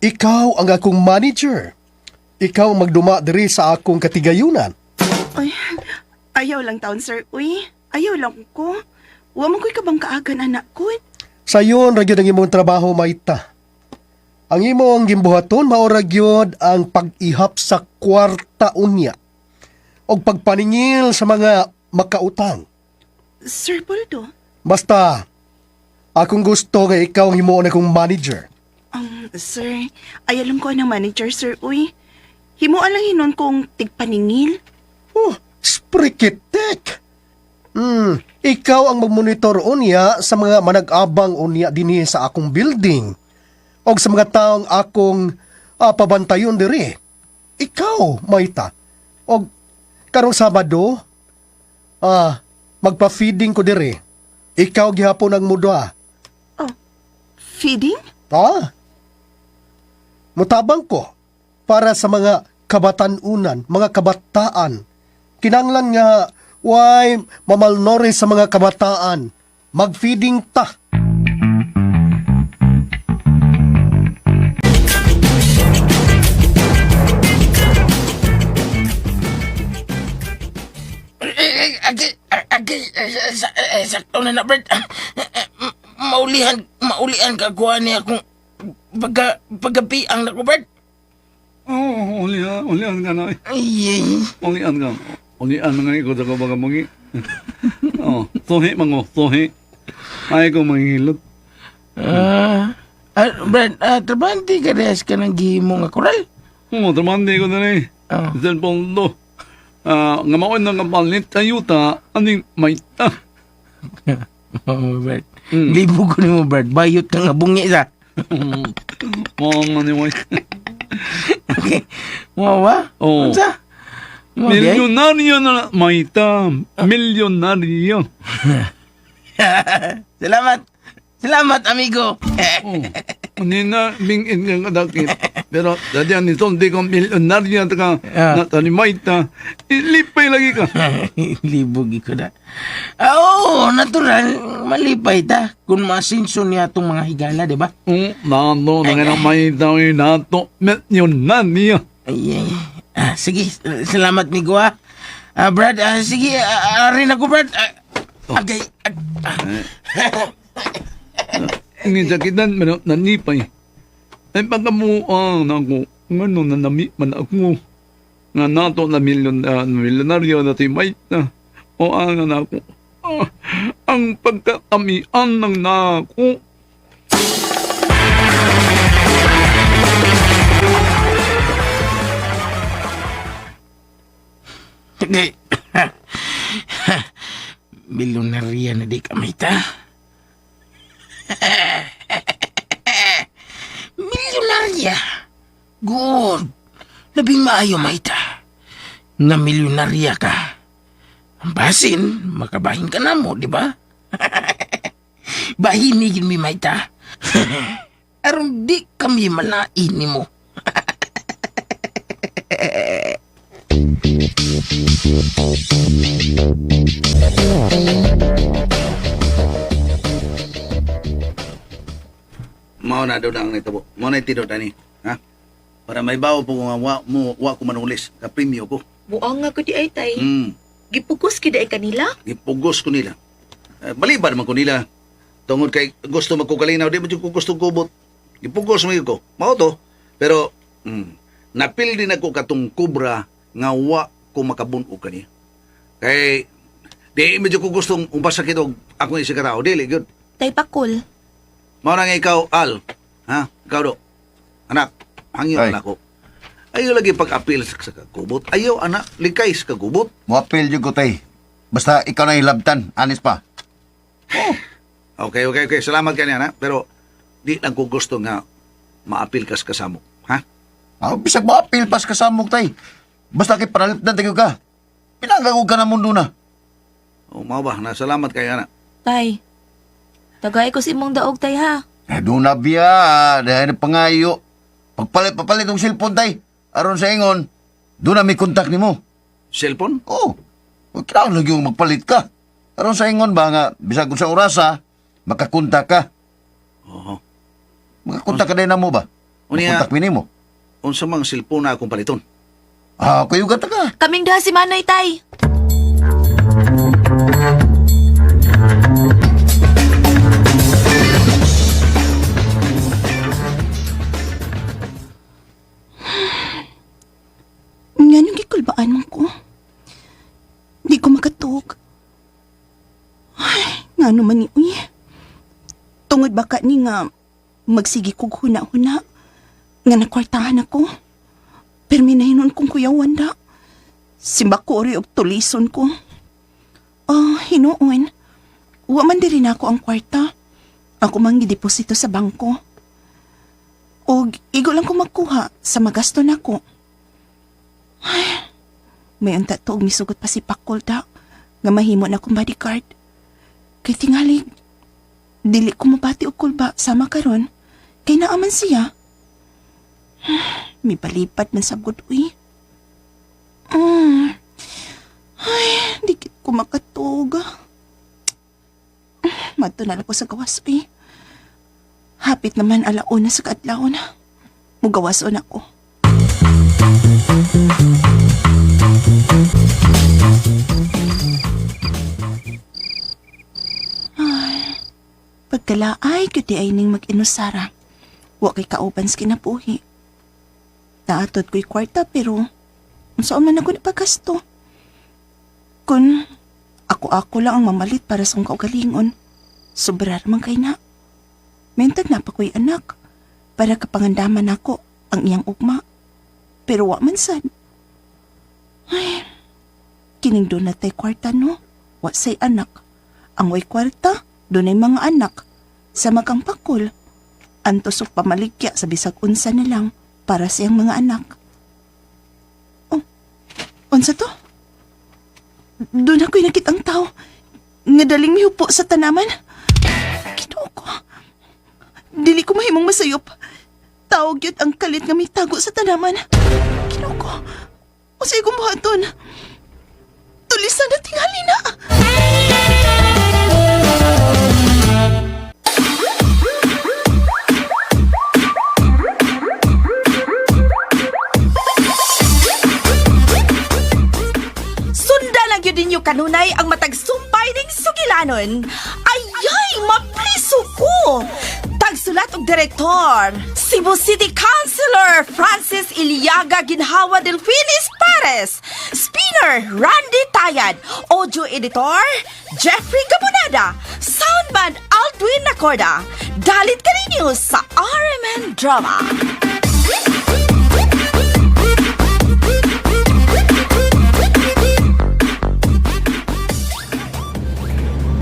Ikaw ang akong manager. Ikaw ang magduma diri sa akong katigayunan. ay, ayaw lang taon sir. Uy, ayaw lang ko. Wa man ko'y kabang kaagan anak ko. Sayon ra gyud ang imong trabaho, Maita. Ang imong gimbuhaton mao ra gyud ang pag-ihap sa kwarta unya og pagpaningil sa mga makautang. Sir Poldo, Basta akong gusto nga ikaw ang himuon akong manager. Sir, ayaw lang ko ng manager sir. Uy, himuan lang hinon kong tigpaningil. Oh, sprikitek. Ikaw ang magmonitor unya sa mga manag-abang unya dinhi sa akong building og sa mga taong akong pabantayon diri. Ikaw, Maita. Og karong Sabado, magpa-feeding ko diri. Ikaw gihapon ang mudua. Oh, feeding? Ah. Mutabang ko para sa mga kabatanunan, mga kabataan. Kinanglan nga, why mamalnori sa mga kabataan. Magfeeding ta. Eh, sakto na na, Bert. Maulihan, maulihan ka kuha niya kung paggabiang na ko, Bert. Oo, oh, ulian, ulian ka na. Ay, ay. Ulian ka. Ulian na nga ikaw sa kabaga mangi. Oh, sohi mango, sohi. Ay ko manghilot. Brad, trabante ka rehas ka ng gihimo nga koral. Oo, trabante ko na eh. Oh. Cellphone to. Nga maon na nga palit ayuta, aning may ta. Oh, Brad. Libo ko nimo, Brad. Bayot ka nga bungi sa. Mga nga ni Way. Okay. Mo ba? Oo. Unsa? Mo di ay? Milyonaryo na may ta. Milyonaryo. Salamat. Salamat, amigo. Oh. Hindi na bingin kang kadakit. Pero dati ang nito, hindi ko milyonaryo na ka Ah. na tanimay ta. Ilipay lagi ka. Libog ko na. Oo, natural. Malipay ta. Kung masinso niya itong mga higala, di ba? Oo, nato, na nga may ta, nato, milyonaryo. Ay, ay. Sige, salamat, migo, ha. Brad, sige, arin ako, Brad. Okay. Ang sakitan, pero nanipay. Ay pagkamuang na ako, ngano na nami man ako. Nga nato na milyonaryo na timay na. O ang na ako. Ang pagkatamian ng nako. Okay. Milyonarya na di kami ta. Milyonarya. Good. Labing maayo, Maita. Nga milyonarya ka. Ang basin, makabahin ka na mo, di ba? Bahinigin mi, Maita. Aron di kami malain ni mo. Mao na daw na ang nitabo. Mao na tinod ani, ha? Para may bawo po nga wa mo wa ko manulis ka premyo ko. Buang nga ko di ay, tay. Gipugos kida ay kanila. Gipugos ko nila. Eh, balibar man ko nila. Tungod kay gusto magkukalinaw, di mo jud ko gusto kubot. Gipugos mo ko. Mao to. Pero napil din ako katong kubra nga wa ko makabun-og kaniya. Kay di mo jud ko gustong umpasakit og akong isa ka tao. Dili gyud. Tay Pakul. Mao na nga ikaw, Al. Ha? Ikaw do. Anak, hangyo Ay. anak ko. Ayaw lagi pag-apil sa kagubot. Ayaw, anak, likay sa kagubot. Moapil jud ko tay. Basta ikaw na ilabtan, anis pa. Okay, okay, okay. Salamat kanya, anak. Pero di lang ko gusto nga maapil kas kasamo. Ha? Bisag moapil pas kasamok tay. Basta kay panalipdan tayo ka. Pinagagog ka na mundo na. O, mao ba? Na, salamat kay anak. Tay. Tagay ko si imong daog, tay, ha. Eh, doon na biya, dahil pangayo. Pagpalit, papalit ang cellphone tay. Aron sa ingon, doon na may kontak nimo. Cellphone? Oo. Oh, kailangan lagi yung magpalit ka. Aron sa ingon ba nga, bisag kung sa orasa, makakontak ka. Oo. Makakontak ka din na mo ba? Unya, Makakontak mo. unsa mang cellphone na akong paliton? Kayo gata ka. Kaming duha si Manoy, tay. Nga nung gikulbaan man ko. Di ko makatug. Ay, nga naman ni uy. Tungod baka ni nga magsige kog huna-huna. Nga nakwartahan ako. Pero minahinon kong kuyawan da. Simba ko ori og tulison ko. Oh, hinuon. Wa man diri na ako ang kwarta. Ako man gideposito sa bangko. Og igo lang ko makuha sa magasto nako. May unta to og misugot pa si Pakol da nga mahimo na akong bodyguard. Kay tingali, dili ko mabati og kulba sama karon kay naaman siya. May balipat man sa gud uy. Ay, dikit ko makatug. Madto na lang ko sa gawas uy. Hapit naman alauna sa kaadlawon. Mugawason ako. Pagkalaay gyud di ay ning mag-inusara. Wa kay kauban sa kinabuhi. Naatod ko'y kwarta pero unsaon man ako napagasto. Kun ako-ako lang ang mamalit para sa akong kaugalingon, sobra man kay na. Mentag na pa ko'y anak para kapangandaman nako ang iyang ugma. Pero wa man sad. Ay, kining doon na tay kwarta no. Wa say anak. Ang way kwarta, dunay mga anak. Sa magang pakol, antos og pamaligya sa bisag unsa na lang para sa iyang mga anak. Oh, unsa to? Doon ako'y nakitang tao. Nga daling mihupo sa tanaman. Ginoo ko. Dili ko mahimong masayop. Tawag yun ang kalit nga mitago sa tanaman. Ginoo ko. Unsay akong buhaton? Tulisan na tingali na. Sunda lang yun ninyo kanunay ang matag sumpay ning sugilanon. Ayay, mapriso ko! Tagsulat og direktor, Cebu City Councilor Francis Iliaga Ginhawa Delfinis Pares, Spinner Randy Tayad, Audio Editor Jeffrey Gabonada, Soundman Aldwin Nacorda, Dalit Cariño sa RMN Drama.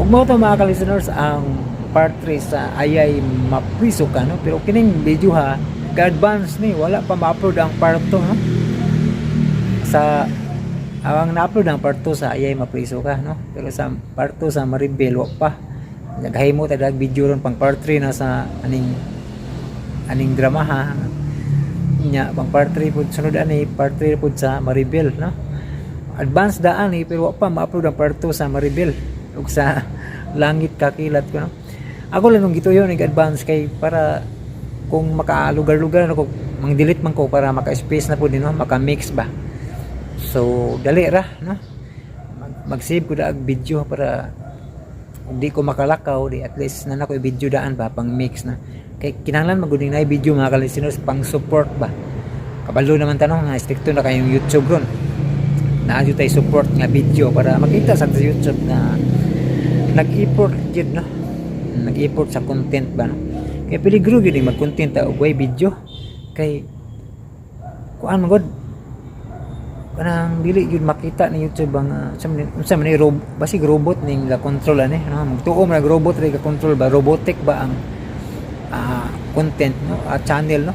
Ug mao to, mga ka-listeners, ang part 3 sa Ayay Mapriso Ka, no? Pero kining video ha, ga-advance ni, wala pa ma-upload ang part 2, no? Sa ang na-upload ang part 2 sa Ayay Mapriso Ka, no? Pero sa part 2 sa Maribel wa pa. Naghahimo ta dag video ron pang part 3 na sa aning aning drama ha. Nya pang part 3 pud sunod ani part 3 pud sa Maribel, no? Advance daan eh, pero wa pa ma-upload ang part 2 sa Maribel ug sa Langit Kakilat ko, no? Ako lang nung gituyo nag-advance kay para kung makalugar-lugar na ko, mang-delete man ko para maka-space na po din, no? Maka-mix ba. So dali ra, no? Mag-save ko daag video para kung di ko makalakaw di at least na nako video daan ba pang mix na, kay kinahanglan maguding na video, mga ka-listeners, pang support ba. Kabalo naman tanong nga stricto na kayong YouTube ron, naa jud tay support nga video para makita sa YouTube na nag-effort jud, no? Nag-effort sa content ba, no? Kay peligro gyud ni mag-content ta og way video kay kuan man gud, kanang dili gyud makita ni YouTube ang unsa man ni basig robot ning ga control ani, no? Magtuo man nag robot ra ga control ba, robotic ba ang content, no? Channel, no?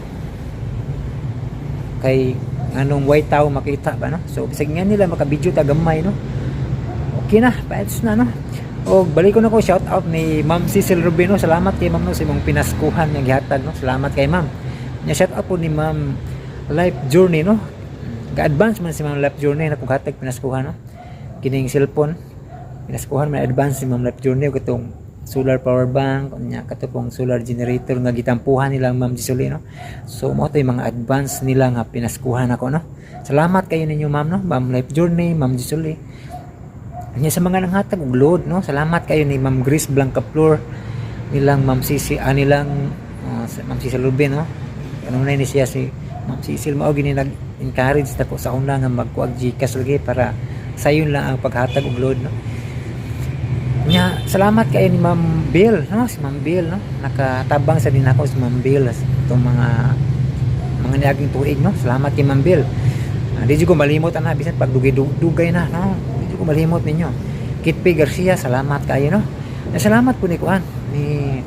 Kay anong way tao makita ba, no? So bisag nga nila maka-video ta gamay, no? Okay na, paets na, no? O balik ko na ko shout out ni Ma'am Cecil Rubino. Salamat kay Ma'am, no, sa imong pinaskuhan nga gihatag, no? Salamat kay Ma'am. Nya shout out po ni Ma'am Life Journey, no? Ga-advance man si Ma'am Life Journey na kung hatag pinaskuhan, no? Kining cellphone pinaskuhan man, advance si Ma'am Life Journey ug katong solar power bank, unya kato pong solar generator nga gitampuhan nila Ma'am Gisuli, no? So mao to yung mga advance nila nga pinaskuhan ako, no? Salamat kayo ninyo, Ma'am, no? Ma'am Life Journey, Ma'am Gisuli. Nya sa mga nanghatag og load, no? Salamat kayo ni Ma'am Grace Blancaflor, nilang Ma'am Sisi, nilang Ma'am Sisi Lubin, no? Ano na ni siya si Ma'am Cecil, mao gini nag-encourage ta ko sa una nga magkuag GCash lagi para sayon lang ang paghatag og load, no? Nya salamat kayo ni Ma'am Bill, no? Si Ma'am Bill, no? Nakatabang sa din ako si Ma'am Bill itong mga niaging tuig, no? Salamat kay Ma'am Bill. Di jud ko malimot ana bisan pag dugay-dugay na, no? Di jud ko malimot ninyo. Kit P. Garcia, salamat kayo, no? Na salamat po ni kuan ni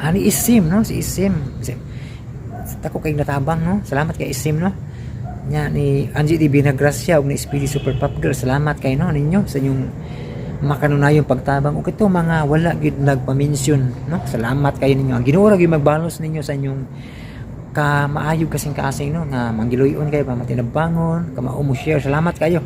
ani Isim, no? Si Isim. Tako kay natabang, no? Salamat kay Isim, no? Nya ni Angie Di Binagracia ug ni Speedy Super Pop Girl, salamat kay no ninyo sa inyong makanunayong pagtabang ug ito mga wala gyud nagpa-mention, no? Salamat kayo ninyo. Ang Ginoo ra gyud magbalos ninyo sa inyong kamaayo kasing kasing, no, nga manggiluyon kayo ba, matinabangon kamao mo share. Salamat kayo.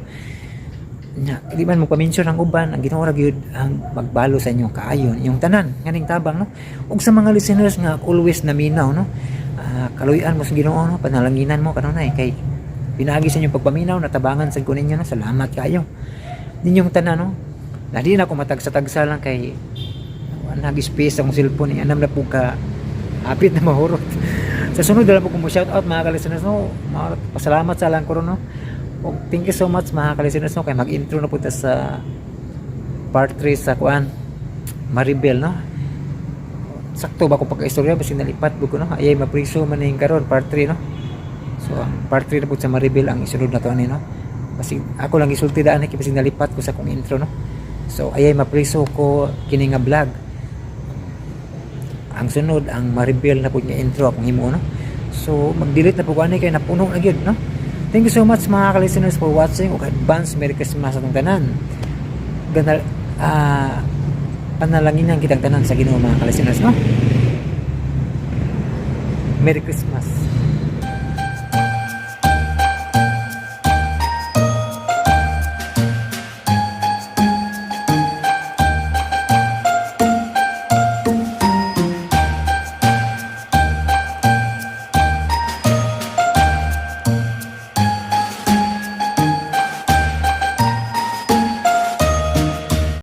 Nya di man mo pa-mention ang uban, ang Ginoo ra gyud ang magbalo sa inyong kaayon, inyong tanan nganing tabang, no? Ug sa mga listeners nga always naminaw, no? Kaluy-an mo sa Ginoo, no? Panalanginan mo kanunay kay pinaagi sa inyong pagpaminaw natabangan sad ko ninyo, no? Salamat kayo ninyong tanan, no? Na di na ako matagsa-tagsa lang kay Nag-space akong cellphone eh. Anam na po ka hapit na mahurot. Sa sunod na lang po kung mo shout out mga ka-listeners no. Mga, pasalamat sa lang ko ron, no. Og thank you so much mga ka-listeners no kay mag-intro na po ta sa part 3 sa kuan Maribel no. Sakto ba ko pagka-istorya basi nalipat ko no. Ayay mapriso man ning karon part 3 no. So ang part 3 na po sa Maribel ang isunod na to ani no. Kasi ako lang gisulti daan kay basi nalipat ko sa akong intro no. So ayay mapriso ko kini nga vlog. Ang sunod ang Maribel na po nga intro akong himo no. So mag-delete na po ko ani kay napuno na gyud no. Thank you so much mga ka-listeners for watching ug advance Merry Christmas atong tanan. Ganal panalanginan kitang tanan sa Ginoo mga ka-listeners no. Merry Christmas.